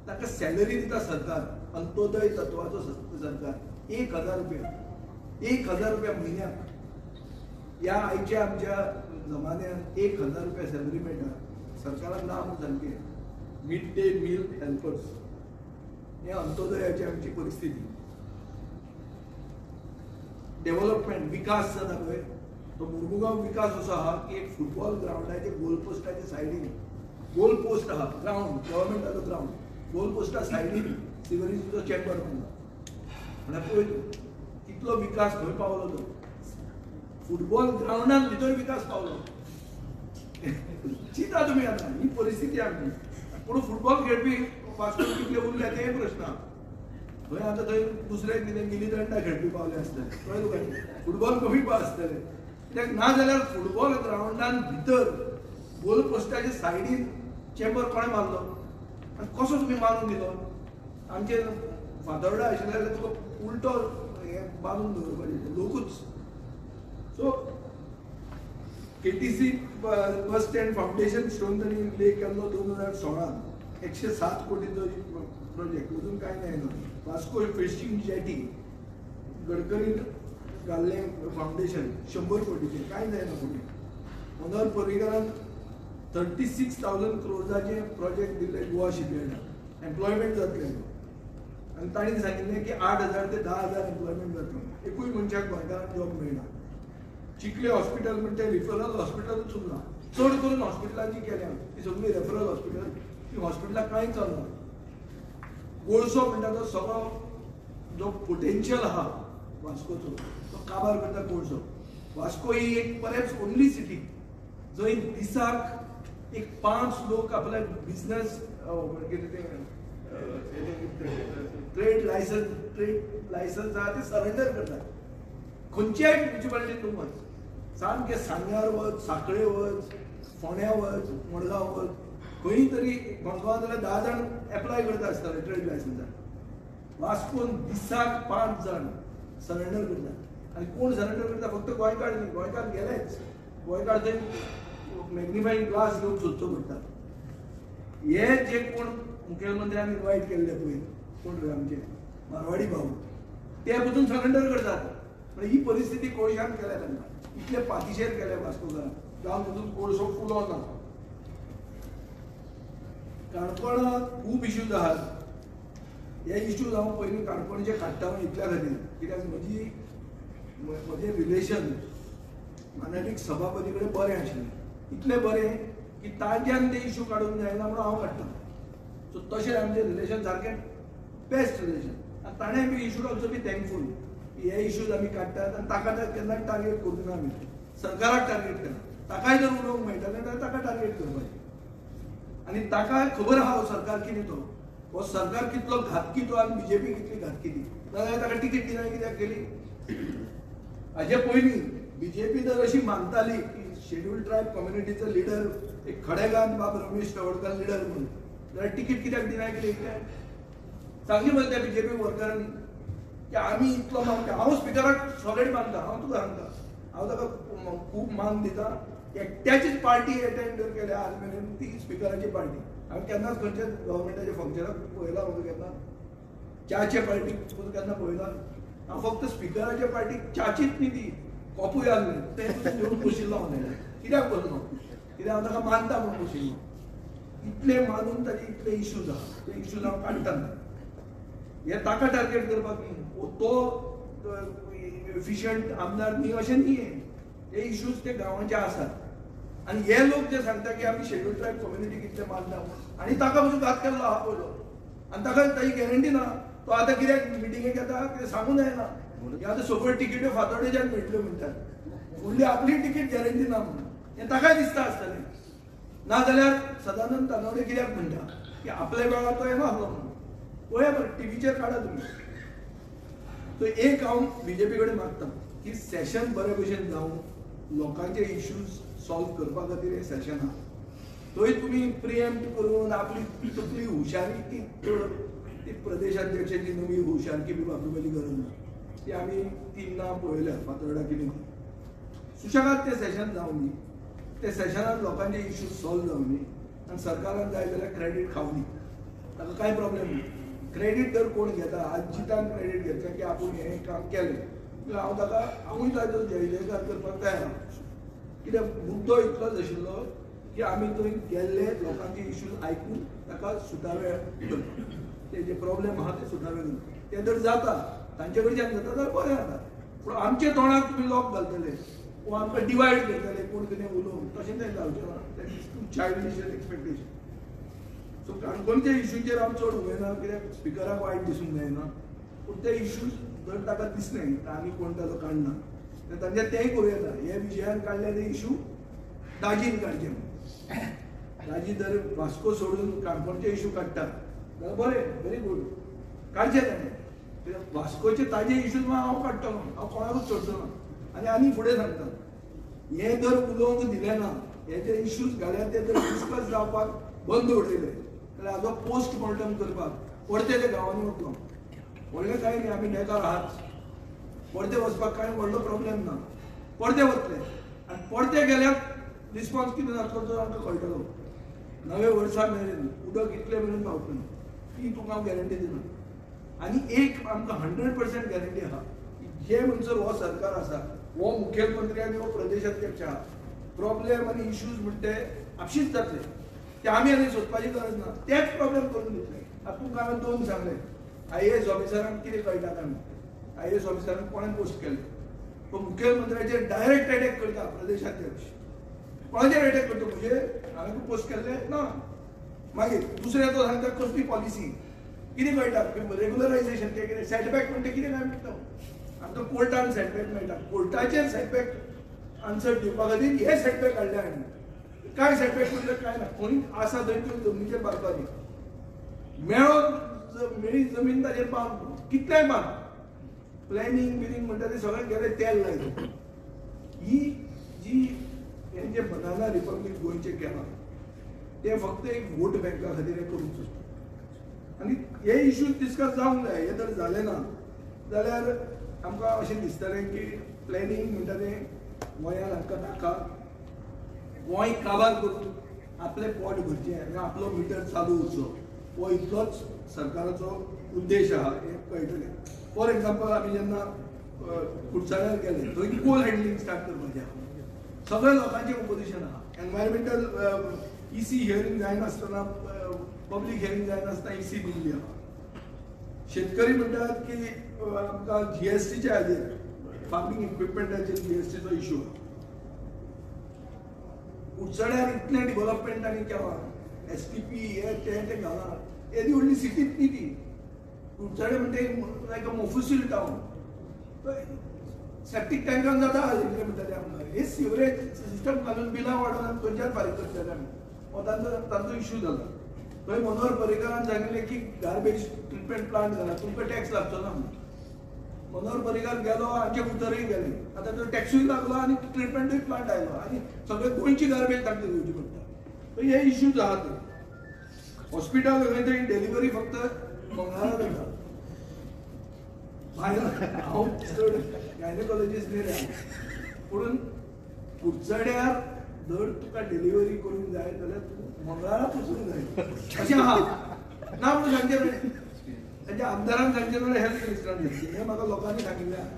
ताका सॅलरी दिता सरकार, अंत्योदय तत्वाचो सरकार, 1000 रुपया, 1000 रुपया म्हयन्याक. ह्या आयच्या आमच्या जमान्यात 1000 रुपया सॅलरी मेळटा सरकारान ना म्हूण सारकें. मिड डे मील हेल्पर्स हे अंत्योदयाची आमची परिस्थिती. डेव्हलपमेंट विकास जाता पळय तो मुर्मुगांव विकास असो आहा की एक फुटबॉल ग्रावंडाचे गोल पोस्टाचे सायडीन गोल पोस्ट आहा, ग्रावंड गव्हर्मेंटाचो ग्रावंड, गोल पोस्टा सायडीन सिवरेजीचो चेंबर बांदला. म्हळ्यार पळय तूं कितलो विकास खंय पावलो तो, फुटबॉल ग्रावंडान भितर विकास पावलो. चिंता तुमी आतां ही परिस्थिती आमची. पूण फुटबॉल खेळपी वास्को कितले उरले तेय प्रश्न आहा. थंय आतां थंय दुसरे कितें गिली दंडा खेळपी पावले आसतले, कळ्ळें तुका, फुटबॉल कमी आसतले कित्याक ना जाल्यार फुटबॉल ग्रावंडान भितर गोल पोस्टाच्या सायडीन चेंबर कोणें मारलो आनी कसो तुमी मारून दिलो? आमचे फातोर्डा आशिल्ले जाल्यार तुका उल्टो हें बांदून दवरपाचें लोकूच. So KTC bus stand foundation stone तांणी ले केल्लो 2016, 107 कोटीचो प्रोजेक्ट, अजून कांय जायना. वास्को फिशींग जेटी गडकरीन घाल्लें फावंडेशन 100 कोटीचें, कांय जायना फुडें. मनोहर पर्रीकारान 36,000 क्रोर्साचे प्रोजेक्ट दिल्ले गोवा शिपयार्डाक, एम्प्लॉयमेंट जातलें आनी तांणी सांगिल्लें की 8,000 ते 10,000 एम्प्लॉयमेंट जातलें. एकूय मनशाक गोंयकारांक जॉब मेळना. चिखले हॉस्पिटल म्हणटा रिफरल हॉस्पिटलूच उरलां, चड करून हॉस्पिटलां जी केल्या ती सगळीं रेफरल हॉस्पिटल, ती हॉस्पिटलां कांय चलना. कोळसो म्हणटा तो सगळो जो पोटेन्शियल आहा वास्कोचो तो काबार करता कोळसो. वास्को ही एक परहॅप्स ओनली सिटी जंय दिसाक एक 5 लोक आपले बिजनेस कितें तें ट्रेड लायसन्स आहा ते सरेंडर करतात. खंयच्याय म्युनिसिपालिटीन तूं वच, सामकें सांग्यार वच, साखळे वच, फोंड्या वच, मडगांव वच, खंय तरी मडगांव जाल्यार 10 जाण एप्लाय करता आसतले ट्रेड लायसन्साक. वास्कोन दिसाक 5 जाण सरेंडर करतात. आनी कोण सरेंडर करता? फक्त गोंयकार न्ही, गोंयकार गेलेच, गोंयकार थंय मॅग्निफाईंग ग्लास घेवन सोदचो पडटा. हे जे कोण मुखेलमंत्र्यान इनवायट केल्ले पळय, कोण रे आमचे मारवाडी भाऊ, ते पसून सरेंडर करतात. म्हणजे ही परिस्थिती कोळशान केल्या तांकां, इतले पातिशेर केले वास्कोकारांक जावन तातूंत कोळसो फुलो ना. काणकोणांत खूब इश्यूज आहात. हे इश्यूज हांव पयलीं काणकोणचे काडटा इतल्या खातीर कित्याक म्हजी म्हजें रिलेशन मानादीक सभापती कडेन बरें आशिल्लें, इतलें बरें की ताज्यान ते इश्यू काडूंक जायना म्हणून हांव काडटा. सो तशें आमचें रिलेशन सारकें बेस्ट रिलेशन आनी ताणें बी इशू ऑल्सो बी थँकफूल की हे इश्यूज आमी काडटात आनी ताका केन्नाच टार्गेट करूंक ना आमी, सरकाराक टार्गेट केला. ताकाय जर उलोवंक मेळटलें जाल्यार ताका टार्गेट करपाचें आनी ताका खबर आहा हो सरकार कितें तो, हो सरकार कितलो घातकी तो आनी बीजेपी कितली घातकी ती. नाजाल्यार ताका तिकीट दिना कित्याक केली? हाजे पयलीं बीजेपी जर अशी मानताली की शेड्यूल ट्रायब कम्युनिटीचो लिडर एक खडेगांत बाब रमेश तवडकर लिडर म्हणून, जाल्यार तिकीट कित्याक दिना केली? सांगली मरे त्या बीजेपी वर्करांनी की आमी इतलो मानता. हांव स्पिकराक सॉलिड मानता, हांव तुका सांगता, हांव ताका खूब मान दिता. एकट्याचीच पार्टी एटेंड जर केल्या आज मेरेन ती स्पिकराची पार्टी. हांवें केन्नाच खंयच्याच गव्हर्मेंटाच्या फंक्शनाक पळयला म्हाका केन्ना च्याचे पार्टीक केन्ना पळयला. हांव फक्त स्पिकराच्या पार्टीक च्याचीच न्ही ती कॉपूय आसली तें घेवन बशिल्लो हांव. कित्याक बसलो? कित्याक हांव ताका मानता म्हणून बशिल्लो. इतले मानून ताजे इतले इश्यूज आहा, ते इश्यूज हांव काडटा. हे ताका टार्गेट करपाक न्ही, तो एफिशियंट आमदार न्ही अशें न्ही, हे इश्यूज ते गांवांचे आसात. आनी हे लोक जे सांगता की आमी शेड्यूल ट्रायब कम्युनिटी कितले मानता आनी ताका पसून घात केल्लो आहा पयलो आनी ताका ताजी गॅरंटी ना. तो आतां कित्याक मिटिंगेक येता कितें सांगूं जायना. हे आतां सगळ्यो तिकेट्यो फातोडेच्यान मेळटल्यो म्हणटात, फुडली आपली तिकीट गॅरंटी ना म्हणून हें ताकाय दिसता आसतलें. नाजाल्यार सदानंद तानवडे कित्याक म्हणटा की आपल्या वेळार तो येना आसलो म्हणून. पळया बरें टिवीचेर काडा तुमी. सो एक हांव बीजेपी कडेन मागता की सेशन बरे भशेन जावं, लोकांचे इश्यूज सॉल्व करपा खातीर हें सेशन आहा. थंय तुमी प्रिएम्प्ट करून आपली तकली हुशारी ती ती प्रदेशाध्यक्षाची नवी हुशारकी बी वापरुपाची गरज ना. ती आमी तीन ना पळयल्या फातोर्डा कितें. सुशेगाद तें सेशन जावं दी, ते सेशनान लोकांचे इश्यूज सॉल्व जावं दी आनी सरकारान जाय जाल्यार क्रेडीट खावं दी, ताका कांय प्रॉब्लेम ना. क्रेडीट जर कोण घेता, आज जितान क्रेडीट घेतलें की आपूण हें काम केलें जाल्यार हांव ताका हांवूय ताजो जय जयकार करपाक तयार आहा. कित्याक मुद्दो इतलोच आशिल्लो की आमी थंय गेल्ले लोकांचे इश्यूज आयकून ताका सुटावे करपाक, ते जे प्रॉब्लेम आहा ते सुटावे करपाक. ते जर जाता तांचे कडच्यान जाता जाल्यार बरें जाता, पूण आमच्या तोंडाक तुमी लॉक घालतले वा आमकां डिवायड करतले कोण कितें उलोवन, तशें तें जावचें ना. That is too childish expectation. So काणकोणच्या इश्यूचेर हांव चड उलयना कित्याक स्पिकराक वायट दिसूंक जायना, पूण ते इश्यूज जर ताका दिसलें आनी कोण ताजो काडना जाल्यार तांचे तेंय करूं येता. हे विशयान काडले ते इश्यू दाजीन काडचे. दाजी जर वास्को सोडून काणकोणचे इश्यू काडटा जाल्यार बरें, व्हेरी गूड, काडचे ताणें. कित्याक वास्कोचे ताजे इश्यूज हांव काडटलो, हांव कोणाकूच सोडचो ना. आनी आनी फुडें सांगता, हें जर उलोवंक दिलें ना, हे जे इश्यूज घाल्यार ते जर डिस्कस जावपाक बंद उडयले जाल्यार हाजो पोस्ट मॉर्टम करपाक परते ते गांवांनी वतलो. व्हडलें कांय न्ही, आमी बेकार आहात, परते वचपाक कांय व्हडलो प्रॉब्लेम ना. परते वतले आनी परते गेल्यार रिस्पॉन्स कितें जातलो तो आमकां कळटलो. नवे वर्सा मेरेन उदक इतले मेरेन पावतलें ती तुका हांव गॅरंटी दिना. आनी एक आमकां 100% गॅरंटी आहा की जे म्हणसर हो सरकार आसा, हो मुखेलमंत्री आनी हो प्रदेशाध्यक्ष आहा, प्रॉब्लेम आनी इश्यूज म्हणटे ते आपशीच जातले, ते आमी आनी सोदपाची गरज ना, तेच प्रॉब्लेम करून दितले. आतां तुमकां हांवें दोन सांगले, IAS ऑफिसरांक कितें कळटा आमी, IAS ऑफिसरांक कोणें पोस्ट केलें, तो मुखेलमंत्र्याचेर डायरेक्ट अटॅक करता प्रदेशाध्यक्ष. कोणाचेर अटॅक करता? म्हजेर हांवें पोस्ट केल्लें ना. मागीर दुसरें तो सांगता कसली पॉलिसी कितें कळटा, रेगुलरायझेशन तें कितें सेटबॅक म्हणटा कितें काय म्हणटा, आमकां कोर्टान सेटबॅक मेळटा, कोर्टाचेर सेटबॅक आन्सर दिवपा खातीर हे सेटबॅक हाडले. आनी कांय सेटबॅक म्हणल्यार कांय ना, कोणी आसा थंय त्यो जमनीचेर बांदपाची मेळो मेळी जमीन ताजेर बांद, कितलेंय बांद, प्लॅनिंग बिनिंग म्हणटा ते सगळें गेलें तेल लायलें. ही जी हें जें बनाना रिपब्लीक गोंयचें केलां तें फक्त एक वोट बँका खातीर हें करूंक सोदता. आनी हे इश्यूज डिस्कस जावंक जाय. हे जर जालें ना जाल्यार आमकां अशें दिसतलें की प्लॅनिंग म्हणटा तें गोंयांत आमकां नाका, गोंय काबार करून आपलें पोट भरचें आनी आपलो मिटर चालू उरचो, हो इतलोच सरकाराचो उद्देश आहा हें कळटलें. फॉर एग्जाम्पल, आमी जेन्ना कुडचड्यार गेले थंय कोल हँडलिंग स्टार्ट करपाचें आहा. सगळ्या लोकांचें ओपोजिशन आहा. एनवायरमेंटल इसी हियरींग जायनासतना, पब्लीक हियरींग जायनासतना इसी दिल्ली आहा. शेतकरी म्हणटात की आमकां जीएसटीच्या हाजेर फार्मींग इक्विपमेंटाचेर जीएसटीचो इशू आहा. कुडचड्यार इतलें डिवलपमेंट आनी केलां, एसटीपी हे ते घालां, येदी व्हडली सिटीच न्ही ती. कुडचडे म्हणटा लायक अ मोफुसील टावन. सेप्टीक टँकान जाता कितें म्हणटा ते आमकां हे सिवरेज सिस्टम घालून बिलां वाडोवन आमी खंयच्यान फारीक करतले आमी, हो तांचो इशू जाला. थंय मनोहर पर्रीकारान सांगिल्लें की गार्बेज ट्रिटमेंट प्लांट घाला, तुमकां टॅक्स लागचो ना म्हणून. मनोहर पर्रीकार गेलो, आमचे उतरय गेले. आतां तो टॅक्सूय लागलो आनी ट्रिटमेंटूय प्लांट आयलो आनी सगळे गोंयची गार्बेज तांकां घेवची पडटा. हे इश्यूज आहा ते. हॉस्पिटल खंय थंय डिलिव्हरी फक्त मंगळारा जाता. भायर हांव चड गायनेकॉलॉजिस्ट न्ही रे, पूण कुडचड्यार जर तुका डिलिव्हरी करूंक जाय जाल्यार तूं मंगळाराच वचूंक जाय अशें आहा. ना म्हणून सांगचें न्हय, तांच्या आमदारान सांगचें जाल्यार हेल्थ मिनिस्टरान सांगचें. हें म्हाका लोकांनी सांगिल्लें आहा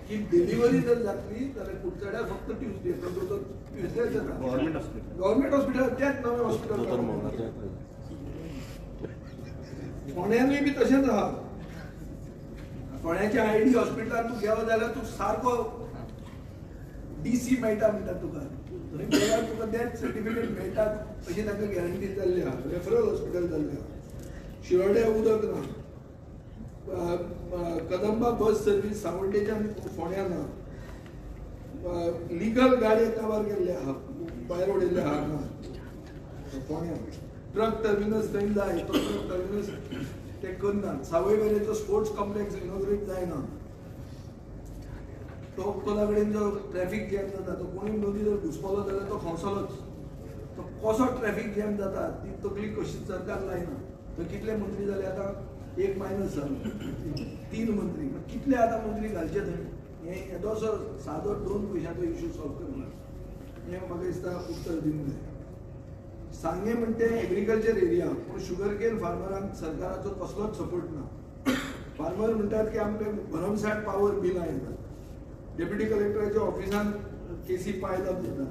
की डिलिव्हरी जर जातली जाल्यार कुडचड्यार फक्त ट्युजडे, ट्युजडे जाता. गव्हर्मेंट हॉस्पिटल तेच नवें हॉस्पिटल फोंड्यानूय बी तशेंच आहा. फोंड्याच्या आयडी हॉस्पिटलान तूं गेलो जाल्यार तूं सारको डीसी मेळटा म्हणटा तुका, थंय गेल्यार तुका डेथ सर्टिफिकेट मेळटा अशी तांकां गॅरंटी जाल्ली आहा. रेफरल हॉस्पिटल जाल्लें आहा. शिरोड्या उदक ना, कदंबा बस सर्वीस सावड्डेच्यान फोंड्या ना, लिगल गाडये काबार केल्ले आहा, भायर उडयल्ले आहा ना फोंड्या. ट्रक टर्मिनस थंय जाय, तो ट्रक टर्मिनस ते करना. सावयवेरेचो स्पोर्ट्स कॉम्प्लेक्स इनॉग्रेट जायना, तो कोणा कडेन जो ट्रॅफिक जॅम जाता तो कोणूय मदीं जर घुसपलो जाल्यार तो खंवसलोच. तो कसो ट्रॅफिक जॅम जाता ती तकली कशी सरकार लायना. थंय कितले मंत्री जाले आतां, एक मायनस जालो, 3 मंत्री, कितले आतां मंत्री घालचे थंय. हें येदोसो सादो 2 पयशांचो इशू सॉल्व करना हें म्हाका दिसता उत्तर दिवंक जाय. सांगें म्हणटे एग्रीकल्चर एरिया, पूण शुगर केन फार्मरांक सरकाराचो कसलोच सपोर्ट ना. फार्मर म्हणटात की आमकां भरमसाठ पावर बिलां येतात. डेप्युटी कलेक्टराच्या ऑफिसान केसी पायल अप जाता.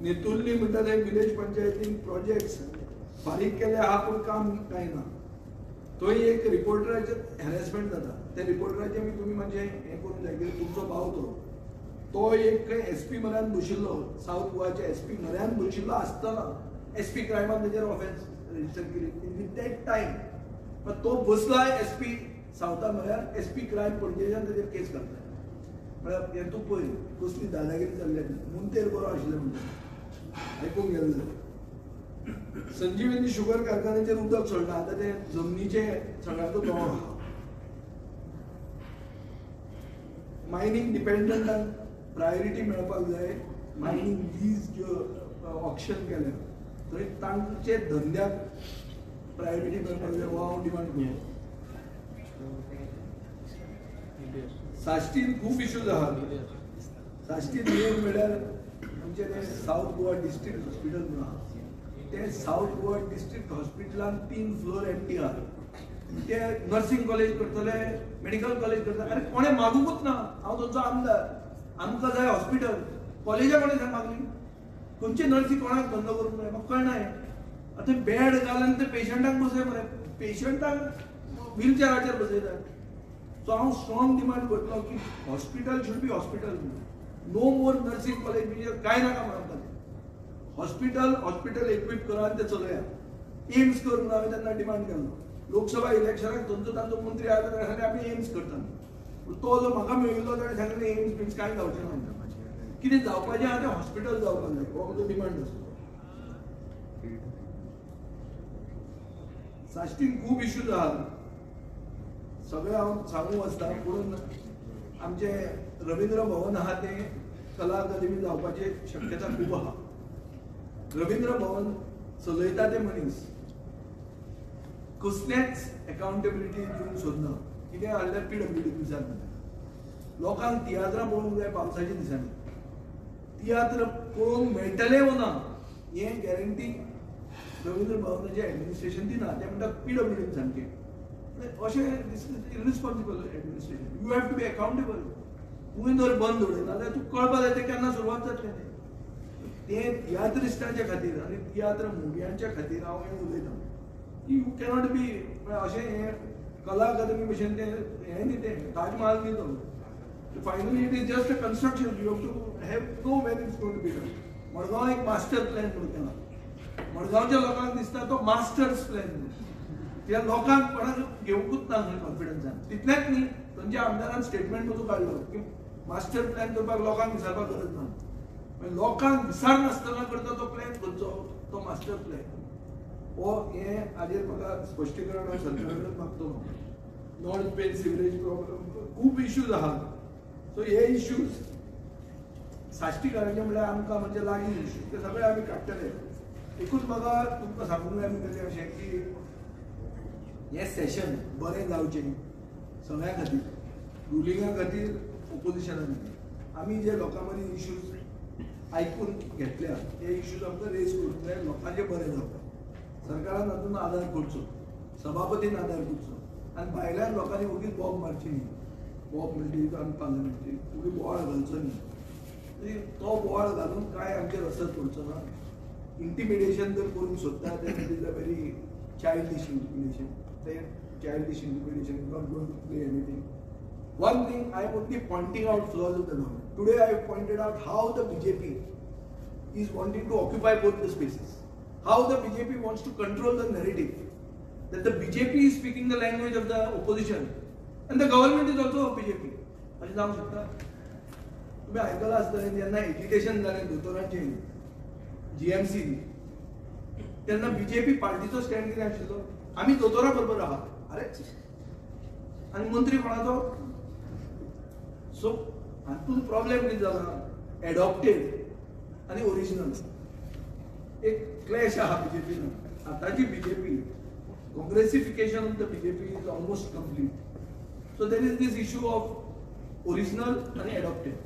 नेतुर्ली म्हणटा ते विलेज पंचायतीन प्रोजेक्ट्स फारीक केले आहा पूण काम कांय ना. थंय एक रिपोर्टराचें हॅरेसमेंट जाता. त्या रिपोर्टराचें बी तुमी मातशें हें करूंक जाय, कित्याक तुमचो भाव तो तो एक एस पी म्हऱ्यान बशिल्लो, सावथ गोवाच्या एस पी म्हऱ्यान बशिल्लो आसतना एस पी क्रायमान तेजेर ऑफेन्स रजिस्टर केली इन that time. पण तो बसला एस पी सावथा म्हळ्यार एस पी क्रायम पणजेच्यान तेजेर केस घातला. म्हळ्यार हें तूं पळय कसली दादागिरी चल्ल्या ती. मुंतेर बरो आशिल्लें म्हणटा आयकूंक गेलें जाल्यार. संजीवनी शुगर कारखान्याचेर उदक सोडलां, आतां तें जमनीचे सगळ्यांचो दोळो आहा. मायनींग डिपेंडंटांक प्रायोरिटी मेळपाक जाय. मायनींग लीज ज्यो ऑक्शन केल्या थंय तांचे धंद्याक प्रायोरिटी मेळपाक जाय, हो हांव डिमांड करता. साश्टीन खूब इश्यूज आहात. साश्टीन मेन म्हळ्यार आमचें तें सावथ गोवा डिस्ट्रिक्ट हॉस्पिटल म्हणून आहा. तें सावथ गोवा डिस्ट्रिक्ट हॉस्पिटलान 3 फ्लोर एम्प्टी आहा. ते नर्सिंग कॉलेज करतले, मेडिकल कॉलेज करतले, आरे कोणें मागूंकूच ना. हांव थंयचो आमदार, आमकां जाय हॉस्पिटल. कॉलेजा कोणें मागली, खंयचे नर्सी कोणाक धंदो करूंक जाय म्हाका कळना. हें आतां बेड घालून ते पेशंटाक बसय मरे, पेशंटाक व्हीलचेराचेर बसयतात. सो हांव स्ट्रॉंग डिमांड करतलो की hospital should be hospital, no more nursing college बी कांय नाका म्हणून. हॉस्पिटल हॉस्पिटल इक्वीप करा आनी तें चलया. एम्स कर म्हणून हांवें तेन्ना डिमांड केल्लो. लोकसभा इलेक्शनाक थंयचो तांचो मंत्री आयलो ताणें सांगलें आमी एम्स करता. तो जो म्हाका मेळिल्लो ताणें सांगलें एम्स बिम्स कांय जावचें ना, कितें जावपाचें आहा तें हॉस्पिटल जावपाक जाय, हो म्हजो डिमांड आसलो. साश्टीन खूब इश्यूज आहात, सगळें हांव सांगूंक वचता. पूण आमचें रवींद्र भवन आहा तें कला अकादमी जावपाची शक्यता खूब आहा. रवींद्र भवन चलयता ते मनीस कसलेच एकाउंटेबिलिटी दिवंक सोदना. कितें आहल्यार पीडब्ल्यूडी दिसांनी लोकांक तियात्रां पळोवंक जाय. पावसाच्या दिसांनी तियात्र पळोवंक मेळटले वो ना हें गॅरंटी रवींद्र भवनाचें एडमिनिस्ट्रेशन दिना. ते म्हणटा पीडब्ल्यूडीन सामकें अशें. This is irresponsible administration. You have to be accountable. तुवें जर बंद उडयना जाल्यार तुका कळपा जाय तें केन्ना सुरवात जातलें. तें तियात्रिस्टांच्या खातीर आनी तियात्र मुव्यांच्या खातीर हांव हें उलयतां की you cannot be अशें हें कला अकादमी भशेन तें हें न्ही, तें ताजमहाल न्ही तो. Finally it is just a construction, you have to have know when it's going to be done. Madgaon एक मास्टर प्लॅन म्हणून केला, मडगांवच्या लोकांक दिसता तो मास्टर्स प्लॅन म्हणून. त्या लोकांक कोणाक घेवंकूच ना खंय कॉन्फिडन्सान. तितलेंच न्ही, थंयच्या आमदारान स्टेटमेंट पसून काडलो की मास्टर प्लॅन करपाक लोकांक विचारपाक गरज ना. लोकांक विचारनासतना करता तो प्लॅन खंयचो, तो मास्टर प्लॅन. हो हें हाजेर म्हाका स्पश्टीकरण हांव सरकारा कडेन मागतलो. नॉर्थ पेन सिवरेज प्रॉब्लम खूब इश्यूज आहात. सो हे इश्यूज साश्टीकारांचे म्हणल्यार आमकां म्हणजे लागीं इश्यू ते सगळे आमी काडटले. एकूच म्हाका तुमकां सांगूंक जाय म्हणटा तें अशें की हें सेशन बरें जावचें सगळ्यां खातीर, रुलिंगा खातीर, ओपोजिशना खातीर. आमी जे लोकां मदीं इश्यूज आयकून घेतल्या ते इश्यूज आमकां रेज करूंक जाय, लोकांचें बरें जावपाक. सरकारान तातूंत आदार करचो, सभापतीन आदार करचो आनी भायल्यान लोकांनी ओगीच बॉम्ब मारची न्ही. बॉम्ब म्हणटी आमी पार्लमेंटची ओगी बोवाळ घालचो न्ही. तो बोवाळ घालून कांय आमचेर असर पडचो ना. इंटिमिडेशन जर करूंक सोदता then it is a very childish intimidation. तें childish intimidation is not going to play anything. One thing I am only pointing out flaws of the government. Today I have pointed out how the BJP is wanting to occupy both the spaces, how the BJP wants to control the narrative, that the BJP is speaking the language of the opposition and the government is also of BJP. अशें जावंक शकता? तुमी आयकलां आसतलें जेन्ना agitation जालें दोतोरांचें GMC तेन्ना BJP पार्टीचो stand कितें आशिल्लो, आमी दोतोरा बरोबर आहा. अरे आनी मंत्री कोणाचो? सो हातूंत प्रॉब्लेम कितें जाला, एडॉप्टेड आनी ओरिजिनल एक क्लॅश आहा बीजेपीन. आतांची BJP congressification of the BJP is almost complete. So there is this issue of original आनी एडॉप्टेड.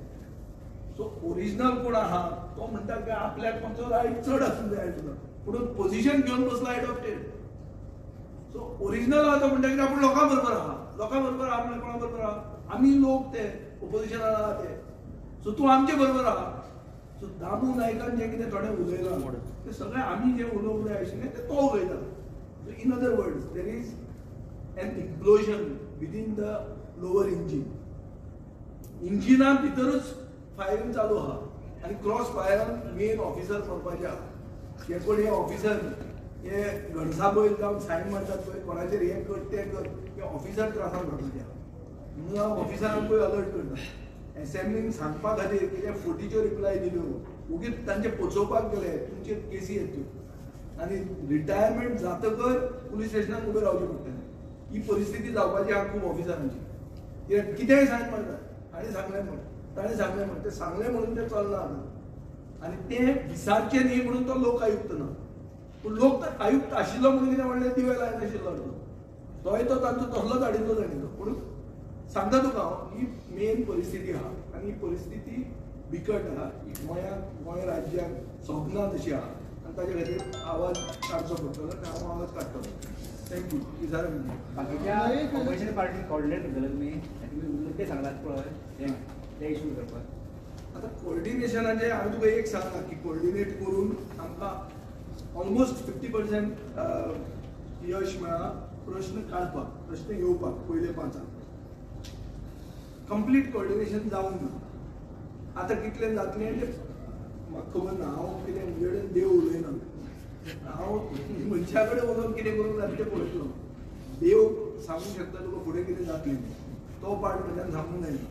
सो ओरिजिनल कोण आहा तो म्हणटा की आपल्याक कोणचो रायट चड आसूंक जाय आशिल्लो, पूण पोझिशन घेवन बसला एडॉप्टेड. सो ओरिजिनल आहा तो म्हणटा की आपूण लोकां बरोबर आहा, लोकां बरोबर आहा म्हणल्यार कोणा बरोबर आहा, आमी लोक ते ओपोजिशनान आहा ते, सो तूं आमचे बरोबर आहा. सो दामू नायकान जें कितें थोडें उलयलां तें सगळें आमी जें उलोवंक जाय आशिल्लें तें तो उलयता. So in other words there is an implosion within the lower engine. इंजिना भितरूच फायरींग चालू आहा आनी क्रॉस फायरान मेन ऑफिसर मरपाचे आहा. हे कोण हे ऑफिसर हे गणसा बैल जावन सायन मारतात पळय कोणाचेर हें कर तें कर, हे ऑफिसर त्रासान पडपाचे आहा. म्हणून हांव ऑफिसरांकूय अलर्ट करता, एसेंब्लीन सांगपा खातीर कितें फोटीच्यो रिप्लाय दिल्यो ओगीच तांचे पोचोवपाक गेले तुमचेर केसी येतल्यो आनी रिटायरमेंट जातकर पुलीस स्टेशनाक उबें रावचें पडटलें. ही परिस्थिती जावपाची आहा खूब ऑफिसरांची. कित्याक कितेंय सायन मारतात, हाणें सांगलें म्हण ताणें सांगलें म्हण, तें सांगलें म्हणून तें चलना आतां. आनी तें विसारचें न्ही म्हणून तो लोक आयुक्त ना, पूण लोक आयुक्त आशिल्लो म्हणून कितें म्हणलें दिवे लायनाशिल्लो तो, तोय तो तांचो तसलोच हाडिल्लो ताणें तो. पूण सांगता तुका हांव, ही मेन परिस्थिती आहा आनी ही परिस्थिती बिकट आहा. ही गोंयांक, गोंय राज्याक सोबना तशी आहा आनी ताजे खातीर आवाज काडचो पडटलो आनी हांव आवाज काडटलो. Thank you. बाकीच्या ऑपोजिशन पार्टी कॉर्डिनेट करतले तुमी, तुमी मुद्दे सांगलात पळय ते इशू करपाक. आतां कोऑर्डिनेशनाचें हांवें तुका एक सांगलां की कोऑर्डिनेट करून आमकां ऑलमोस्ट 50% यश मेळ्ळां प्रश्न काडपाक, प्रश्न येवपाक पयले पांचांक. कंप्लीट कोऑर्डिनेशन जावंक ना. आतां कितलें जातलें तें म्हाका खबर ना. हांव कितें म्हजे कडेन देव उलयना, हांव मनशा कडेन वचून कितें करूंक जाता तें पळयतलो. देव सांगूंक शकता तुका फुडें कितें जातलें, तो पार्ट म्हज्यान सांगूंक जायना.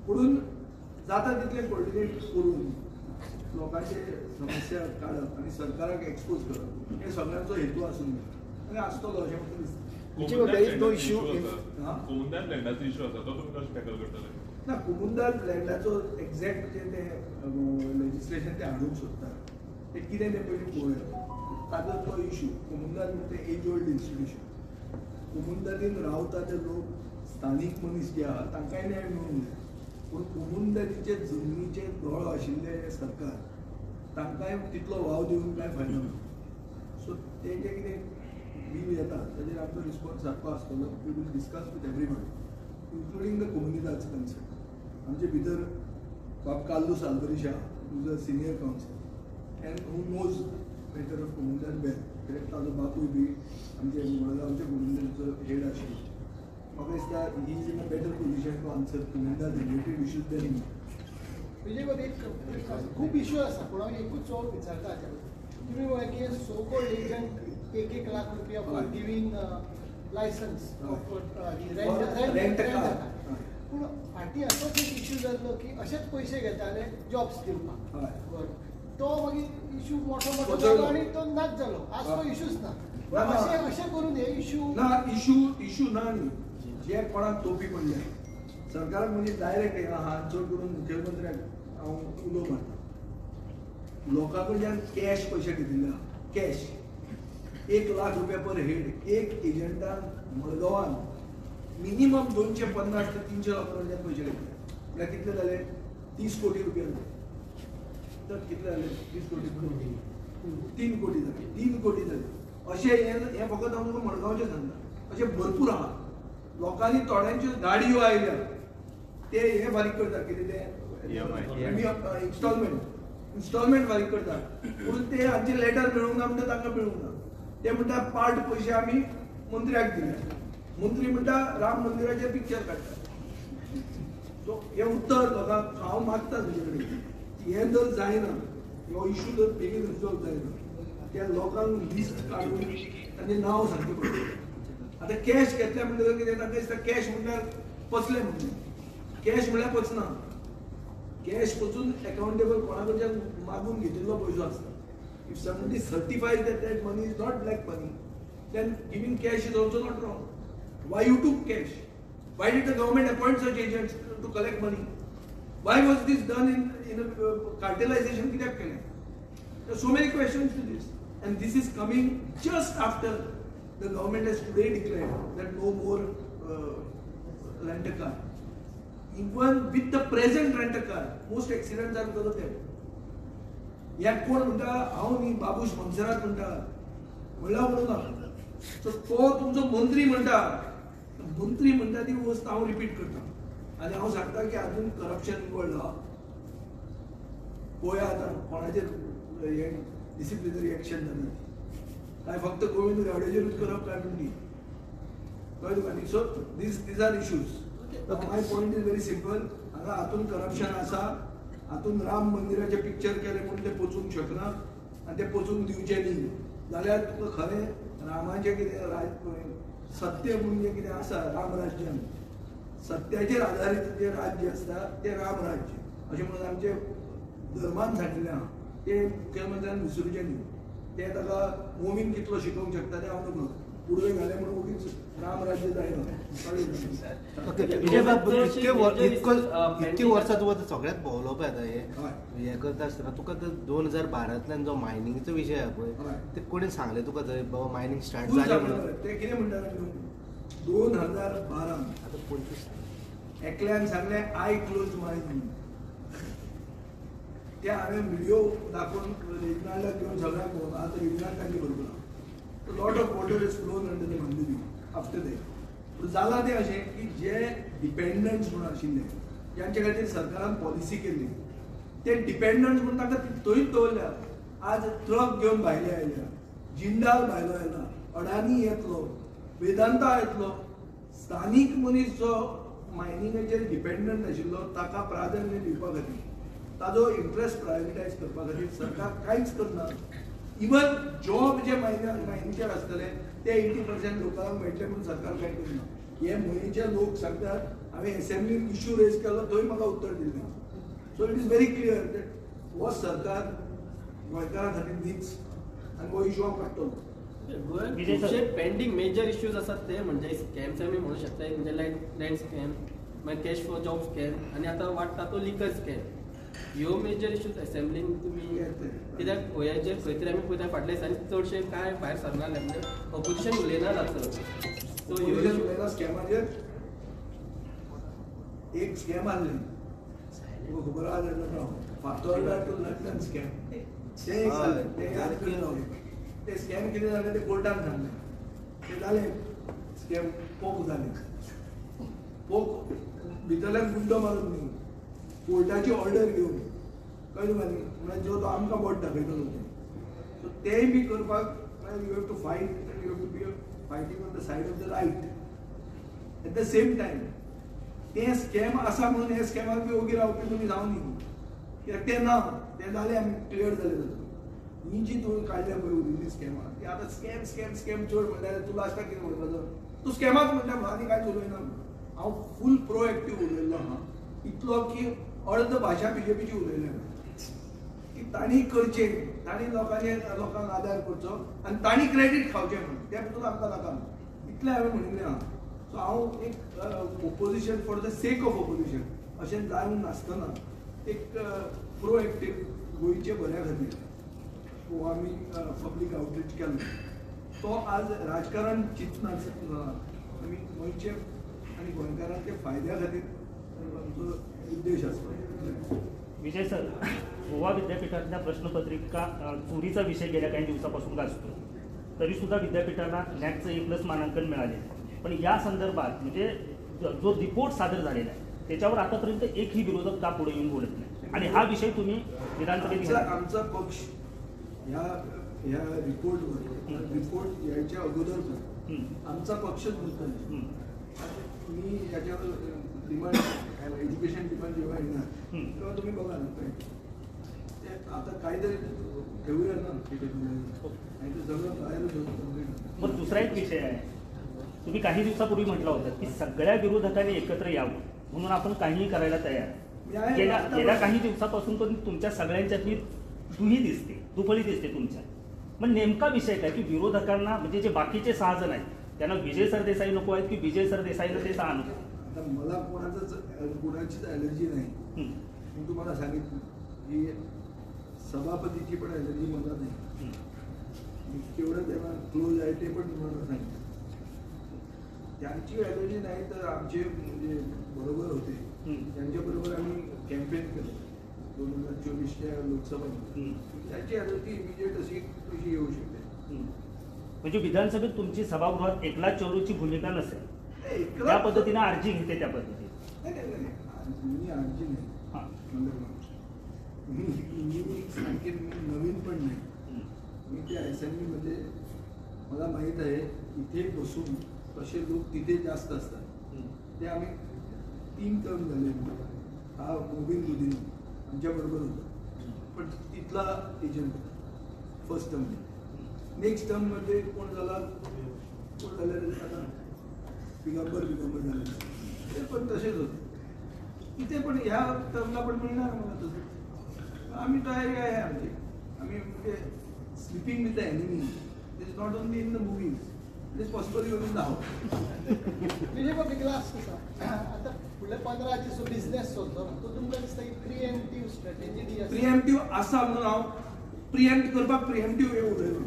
पुणून जाता तितलें कोऑर्डिनेट करून लोकांचे समस्या काडप आनी सरकाराक एक्सपोज करप हे सगळ्यांचो हेतू आसूंक जाय आनी आसतलो अशें म्हाका दिसता. कोमुनिदाद लँडाचो इशू आसा तो तुमी कशें टॅकल करतले? ना, कोमुनिदाद लँडाचो एक्झॅक्ट जें तें लेजिस्लेशन तें हाडूंक सोदतात तें कितें तें पयलीं पळोवया. ताजो तो इशू कोमुनिदाद म्हणटा तें एज ओल्ड इन्स्टिट्यूशन. कोमुनिदादीन रावता ते लोक स्थानीक मनीस जे आहा तांकांय न्याय मेळूंक जाय, पूण कोमुनिदादीचे जमनीचे दोळो आशिल्ले सरकार तांकांय तितलो वाव दिवन कांय फायदो ना. सो तें जें कितें बील येता ताजेर आमचो रिस्पॉन्स सारको आसतलो. We will discuss with everybody including the Comunidades concern. आमचे भितर बाब कार्लूस आल्वरीश आहा, who is a senior counsel and who knows matter of Comunidade well. कित्याक ताजो बापूय बी आमचे मडगांवच्या कोमुनिदादीचो हेड आशिल्लो. म्हाका दिसता he is in a better position to answer Comunidade related issues than me. Vijay बाब, एक खूब इश्यू आसा पूण हांव एकूच सवाल विचारता हाच्या बद्दल. तुमी म्हळें की सो कॉल्ड एजंट 1-1 लाख रुपया फॉर गिवींग लायसन्स rent. पूण फाटीं असोच एक इश्यू जाल्लो की अशेच पयशे घेताले जॉब्स दिवपाक. बरोबर, तो मागीर इश्यू मोठो मोठो जालो आनी तो नाच जालो. आज तो इश्यूच ना. अशें अशें करून हे इश्यू ना, इश्यू इश्यू ना न्ही. जे कोणाक तोपी पडल्या सरकाराक म्हणजे डायरेक्ट हे आहा, चड करून मुखेलमंत्र्याक हांव उलो मारता. लोकां कडल्यान कॅश पयशे घेतिल्ले आहा, कॅश 1 लाख रुपया पर हेड. एक एजंटान मडगांवान मिनिमम 250 ते 300 लोकां कडल्यान पयशे घेतले. म्हळ्यार कितले जाले? 30 कोटी रुपया जाले. तर कितले जाले? 30 कोटी, 3 कोटी जाले, 3 कोटी जाले. अशें हें फकत हांव तुका मडगांवचें सांगता. अशें भरपूर आहा. लोकांनी थोड्यांच्यो गाडयो आयल्या ते हे फारीक करता, कितें तें इन्स्टॉलमेंट, इन्स्टॉलमेंट फारीक करता. पूण ते हांचे लेटर मेळूंक ना म्हणटा, तांकां मेळूंक ना. ते म्हणटा पार्ट पयशे आमी मंत्र्याक दिले. मंत्री म्हणटा राम मंदिराचेर पिक्चर काडटा. सो हें उत्तर लोकांक हांव मागता तुजे कडेन, हें जर जायना, हो इशू जर बेगीन रिजॉल्व जायना, त्या लोकांक लिस्ट काडून तांचें नांव सांगचें पडटलें. आतां कॅश घेतल्या म्हणटकच कितें तांकां दिसता कॅश म्हणल्यार पचलें म्हणून. कॅश म्हणल्यार पचना. कॅश पचून एकाउंटेबल कोणा कडच्यान मागून घेतिल्लो पयसो आसता. If somebody certifies that that money is not black money, then giving cash is also not wrong. Why you took cash? Why did the government appoint such agents to collect money? Why was this done in cartelization कित्याक केलें? There are so many questions to this, and this is coming just after the government has today declared that no more rent a car. Even with the present rent a car, most accidents are because of that. ह्या कोण म्हणटा हांव न्ही, बाबूश मोन्सेरात म्हणटा, म्हणल्यार म्हणूं ना. So तो तुमचो मंत्री म्हणटा, मंत्री म्हणटा ती वस्त हांव रिपीट करता आनी हांव सांगता की आजून करप्शन इन्वॉल्ड आहा. पळोवया आतां कोणाचेर हें डिसिप्लिनरी एक्शन जाता काय फक्त गोविंद गावडेचेरूच करप काय म्हण न्ही, कळ्ळें तुका न्ही? So these are issues. My point is very simple. हांगा हातून करप्शन आसा, हातून राम मंदिराचें पिक्चर केलें म्हूण तें पचूंक शकना आनी तें पचूंक दिवचें न्ही. जाल्यार तुका खरें रामाचें कितें सत्य म्हूण जें कितें आसा रामराज्यान, सत्याचेर आदारीत जें राज्य आसता तें रामराज्य अशें म्हणून आमचे धर्मान सांगिल्लें आहा. तें मुखेलमंत्र्यान विसरूचें न्ही. तें ताका मोमीन कितलो शिकोवंक शकता तें हांव नकळो. पुडवे घालें म्हणून ओगीच रामराज्य जायना. इतकी वर्सां तुका सगळ्यात भोंवलो पळय आतां हें करता आसतना तुका 2012 जो मायनिंगचो विशय आहा पळय ते कोणी सांगलें तुका थंय बाबा मायनिंग स्टार्ट जालें म्हणून? ते कितें म्हणटा 2012 आतां 25 एकल्यान सांगलें I close mine म्हणून. ते हांवें व्हिडियो दाखोवन रेजिनाल्डाक घेवन सगळ्यांक पळोवन आतां रेजिनाल्ड तांचे बरोबर आहा. Lot of water is flown under the Mandovi after that. पूण जालां तें अशें की जे डिपेंडंट्स म्हणून आशिल्ले ज्यांचे खातीर सरकारान पॉलिसी केल्ली ते डिपेंडंट्स म्हणून तांकां थंयच दवरल्या. आज ट्रक घेवन भायले आयल्या, जिंदाल भायलो आयला, अडानी येतलो, वेदांता येतलो. स्थानीक मनीस जो मायनिंगाचेर डिपेंडंट आशिल्लो ताका प्राधान्य दिवपा खातीर, ताजो इंट्रस्ट प्रायोरिटायज करपा खातीर सरकार कांयच करना. इवन जॉब जे मायनिंगचेर आसतले ते 80% लोकांक मेळटले म्हणून सरकार कांय करना. हे मोहिमेचे लोक सांगतात हांवें एसेंब्लीन इश्यू रेज केलो थंय म्हाका उत्तर दिलें. So it is very clear that हो सरकार गोंयकारां खातीर न्हीच आनी हो इश्यू हांव काडटलो. गोव्यात खुबशे पेंडींग मेजर इश्यूज आसात ते म्हणजे स्कॅम्स आमी म्हणू शकता. एक म्हणजे लँड स्कॅम, मागीर कॅश फॉर जॉब स्कॅम आनी आतां वाडटा तो लिकर स्कॅम. ह्यो मेजर इश्यूज असेंब्लीन तुमी कित्याक गोंयाचेर खंय तरी आमी पळयता फाटल्या दिसांनी चडशे कांय भायर सरना म्हणजे ऑपोजिशन उलयना चड. सो ह्यो उलयना स्कॅमाचेर. एक स्कॅम आसलें तुका खबर आसा जाल्यार फातोर्डा टू लंडन स्कॅम, तें एक जालें, तें याद करून ते स्कॅम कितें जालें तें कोर्टान सांगलें, तें जालें स्कॅम पोक जालें. पोक भितरल्यान गुंडो मारून न्ही, कोर्टाची ऑर्डर घेवन, कळ्ळें तुका न्ही, म्हळ्यार जो तो आमकां बोट दाखयतलो ते, सो तेंय बी करपाक you have to fight and you have to be fighting on the side of the right. At the same time तें स्कॅम आसा म्हणून हे स्कॅमाक बी ओगी रावपी तुमी जावं न्ही, कित्याक तें ना, तें जालें आमी क्लियर जालें तातूंत. ही जी तुवें काडल्या पळय उरिल्ली स्कॅमां ती आतां स्कॅम स्कॅम स्कॅम चड म्हणल्यार तूं लास्टाक कितें म्हणपाचो, तूं स्कॅमाच म्हणटा म्हणून आनी कांयच उलयना. हांव फूल प्रोएक्टीव उलयल्लो आहा, इतलो की अर्द भाशा बीजेपीची उलयल्या की तांणी करचें, तांणी लोकांचे लोकांक आदार करचो आनी तांणी क्रेडीट खावचें म्हणून, तें पसून आमकां नाका, इतलें हांवें म्हणिल्लें आहा. सो हांव एक opposition for the sake of opposition अशें जावन नासतना एक प्रोएक्टीव गोंयचे बऱ्या खातीर हो आमी पब्लीक आउटरीच केलो. तो आज राजकारण चिंतना आमी गोंयचे आनी गोंयकारांच्या फायद्या खातीर आमचो उद्देश आसता. विजय सर, गोवा विद्यापीठातल्या प्रश्नपत्रिका चोरीचा विषय गेल्या काही दिवसापासून गाजतो, तरीसुद्धा विद्यापीठाला नॅकचं A+ मानांकन मिळाले. पण या संदर्भात म्हणजे जो रिपोर्ट सादर झालेला आहे त्याच्यावर आतापर्यंत एकही विरोधक का पुढे येऊन बोलत नाही, आणि हा विषय तुम्ही विधानसभेत आमचा पक्ष ह्या ह्या रिपोर्टवर, रिपोर्ट यायच्या अगोदर पण आमचा पक्षच बोलतो. मी याच्यावर डिमांड, एज्युकेशन डिमांड जेव्हा येणार तेव्हा तुम्ही बघा ना, ते आता काहीतरी ठेवूया ना तिथे, नाही तर सगळं बाहेरच होतं. मग दुसरा एक विषय आहे, तुम्ही काही दिवसापूर्वी म्हटलं होतं की सगळ्या विरोधकांनी एकत्र यावं म्हणून आपण काहीही करायला तयार. गेल्या काही दिवसापासून पण तुमच्या सगळ्यांच्यातली दुही दिसते, दुफळी दिसते तुमच्या. मग नेमका विषय काय की विरोधकांना म्हणजे जे बाकीचे 6 जण आहेत त्यांना विजय सरदेसाई नको आहेत की विजय सरदेसाईला ते 6 नको? आता मला कोणाचंच कोणाचीच ॲलर्जी नाही. मी तुम्हाला सांगितलं की सभापतीची पण ॲलर्जी मला नाही, मी केवढं तेव्हा क्लोज आहे ते पण तुम्हाला सांगितलं. त्यांची ॲलर्जी नाही तर आमचे म्हणजे बरोबर होते, त्यांच्याबरोबर आम्ही कॅम्पेन केलं 2024च्या लोकसभेमध्ये, त्यांची ॲलर्जी इमिजिएट अशी कशी येऊ शकते. म्हणजे विधानसभेत तुमची सभागृहात एकनाथ चौधरीची भूमिका नसेल त्या पद्धतीने अर्जी घेते त्या पद्धतीने? नाही नाही, मी अर्जी नाही, मी सांगेन मी नवीन पण नाही. मी त्या असेंब्लीमध्ये मला माहीत आहे इथे बसून कसे लोक तिथे जास्त असतात, ते आम्ही 3 टर्म झाले. हा मोबिन गुदिन आमच्याबरोबर होता, पण तिथला एजंट होता फर्स्ट टर्म. नेक्स्ट टर्ममध्ये कोण झाला, कोण झालं आता बिगंबर बिगंबर झाले, ते पण तसेच होते. तिथे पण ह्या टर्मला पण मिळणार मला तसं. आम्ही तयारी आहे आमची, आम्ही म्हणजे sleeping with the enemy it is not only in the movies, it is possible even in the house. Vijay बाब एक लास्ट आसा, आतां फुडले 15 दीस बिझनेस चलतो तो तुमकां दिसता की प्रिएम्प्टीव स्ट्रेटेजी दी आसा? प्रिएम्प्टीव आसा म्हणून हांव प्रिएम्प्ट करपाक प्रिएम्प्टीव हे उलयलो,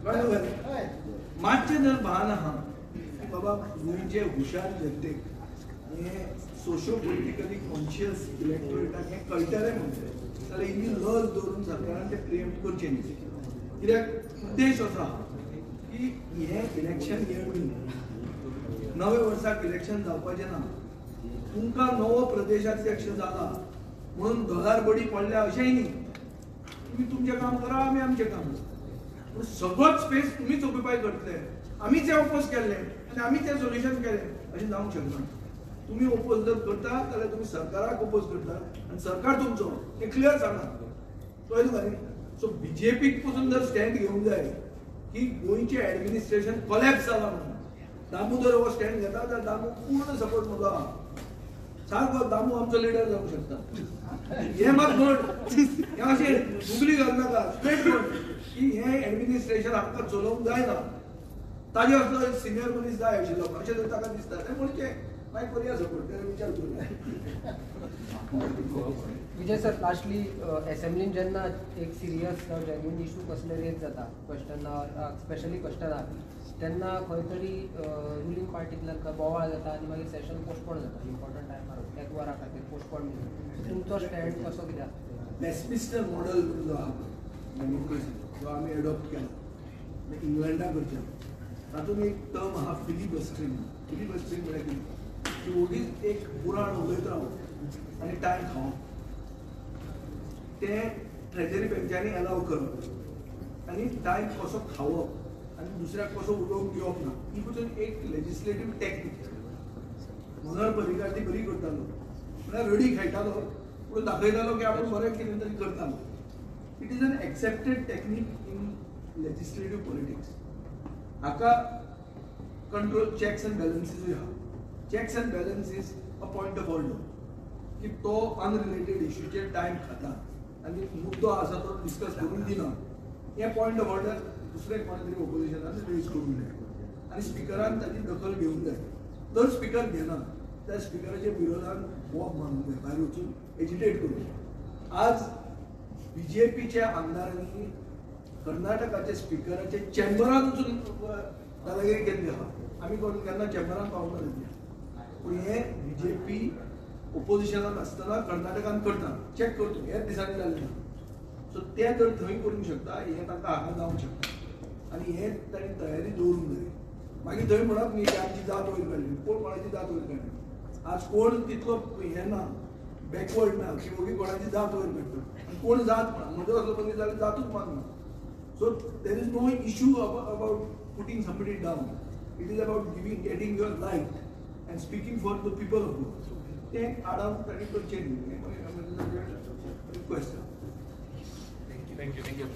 कळ्ळें? मातशें जर भान आहा की बाबा गोंयचे हुशार जनतेक हे सोशो पॉलिटिकली कॉन्शियस इलेक्टोरेटाक हें कळटलें म्हणटलें जाल्यार इल्ली लज दवरून सरकारान तें प्रिएम्प्ट करचें न्ही. कित्याक उद्देश असो आहा की हें इलेक्शन येर न्ही, नव्या वर्साक इलेक्शन जावपाचें ना, तुमकां नवो प्रदेशाध्यक्ष जाला म्हणून $1 बडी पडल्या अशेंय न्ही. तुमी तुमचें काम करा, आमी आमचें काम करा, पूण सगळोच स्पेस तुमीच ऑक्युपाय करतले. आमीच हें ओपोज केल्लें आनी आमीच हें सोल्युशन केलें अशें जावंक शकना. तुमी ओपोज जर करता जाल्यार तुमी सरकाराक ओपोज करता आनी सरकार तुमचो हें क्लियर सांगा, कळ्ळें तुका न्ही? सो बीजेपीक पसून जर स्टँड घेवंक जाय की गोंयचें एडमिनिस्ट्रेशन कोलॅप्स जाला म्हणून, दामू जर हो स्टँड घेता जाल्यार दामू पूर्ण सपोर्ट म्हजो आहा, सारको दामू आमचो लिडर जावंक शकता. हें मात म्हण, हें अशें गुगली घालनाका, स्ट्रेट म्हण की हें एडमिनिस्ट्रेशन आमकां चलोवंक जायना, ताजे असलो सिनियर मनीस जाय आशिल्लो अशें जर ताका दिसता तें म्हणचें, मागीर करुया सपोर्ट, तेजो विचार करुया. विजय सर, लास्टली असेंब्लीन जेन्ना एक सिरियस जावं जेन्युइन इशू कसले रेज जाता question our, specially question our, तेन्ना खंय तरी रुलींग पार्टींतल्यान खंय बोवाळ जाता आनी मागीर सेशन पोस्टपोन जाता इम्पॉर्टंट टायमार एक वरा खातीर पोस्टपोन जाता. तुमचो स्टँड कसो कितें आसता? वेस्टमिन्स्टर मॉडल जो आहा डेमोक्रेसी जो आमी एडॉप्ट केला इंग्लंडा कडच्यान, तातूंत एक टर्म आहा फिलिबस्टरिंग. फिलिबस्टरिंग म्हळ्यार कितें की ओगीच एक पुराण उलयत रावप, आनी टायम खावप तें ट्रेजरी बँचांनी एलाव करप आनी टायम कसो खावप आनी दुसऱ्याक कसो उलोवंक दिवप ना ही पसून एक लेजिस्लेटीव टॅक्नीक. मनोहर पर्रीकार ती बरी करतालो, म्हळ्यार रडी खेळटालो पूण दाखयतालो की आपूण बरें कितें तरी करतालो. It is an accepted technique in legislative politics. हाका कंट्रोल चॅक्स अँड बॅलन्सीसूय आहा. Checks and balance is a point of order की तो अनरिलेटेड इश्यूचेर टायम खाता आनी मुद्दो आसा तो डिस्कस करून दिना. हें पॉयंट ऑफ ऑर्डर दुसरे कोणा तरी ओपोजिशनान रेज करूंक जाय आनी स्पिकरान ताची दखल घेवंक जाय. जर स्पिकर घेना त्या स्पिकराच्या विरोधान वॉक मारूंक जाय, भायर वचून एजिटेट करूंक जाय. आज बीजेपीच्या आमदारांनी कर्नाटकाच्या स्पिकराच्या चेंबरान वचून दादागिरी केल्ली आहा. आमी कोण केन्ना चेंबरान पावूंक ना. पूण हें बीजेपी ओपोजिशनान आसतना कर्नाटकान करता, चॅक करतो, हेच दिसांनी जालें ना. सो तें जर थंय करूंक शकता हें तांकां हांगा जावंक शकता आनी हें तांणी तयारी दवरूंक जाय. मागीर थंय म्हणप न्ही की आमची जात वयर काडली, कोण कोणाची जात वयर काडली. आज कोण तितलो हें ना, बॅकवर्ड ना की ओगी कोणाची जात वयर काडटा आनी कोण जात म्हजो असलो मनीस जाल्यार जातूच मानना. So there is no issue about putting somebody down. It is about giving, getting your right and speaking for the people of Goa. तें आडावन तांणी करचें न्ही, हें request. Thank you. Thank you.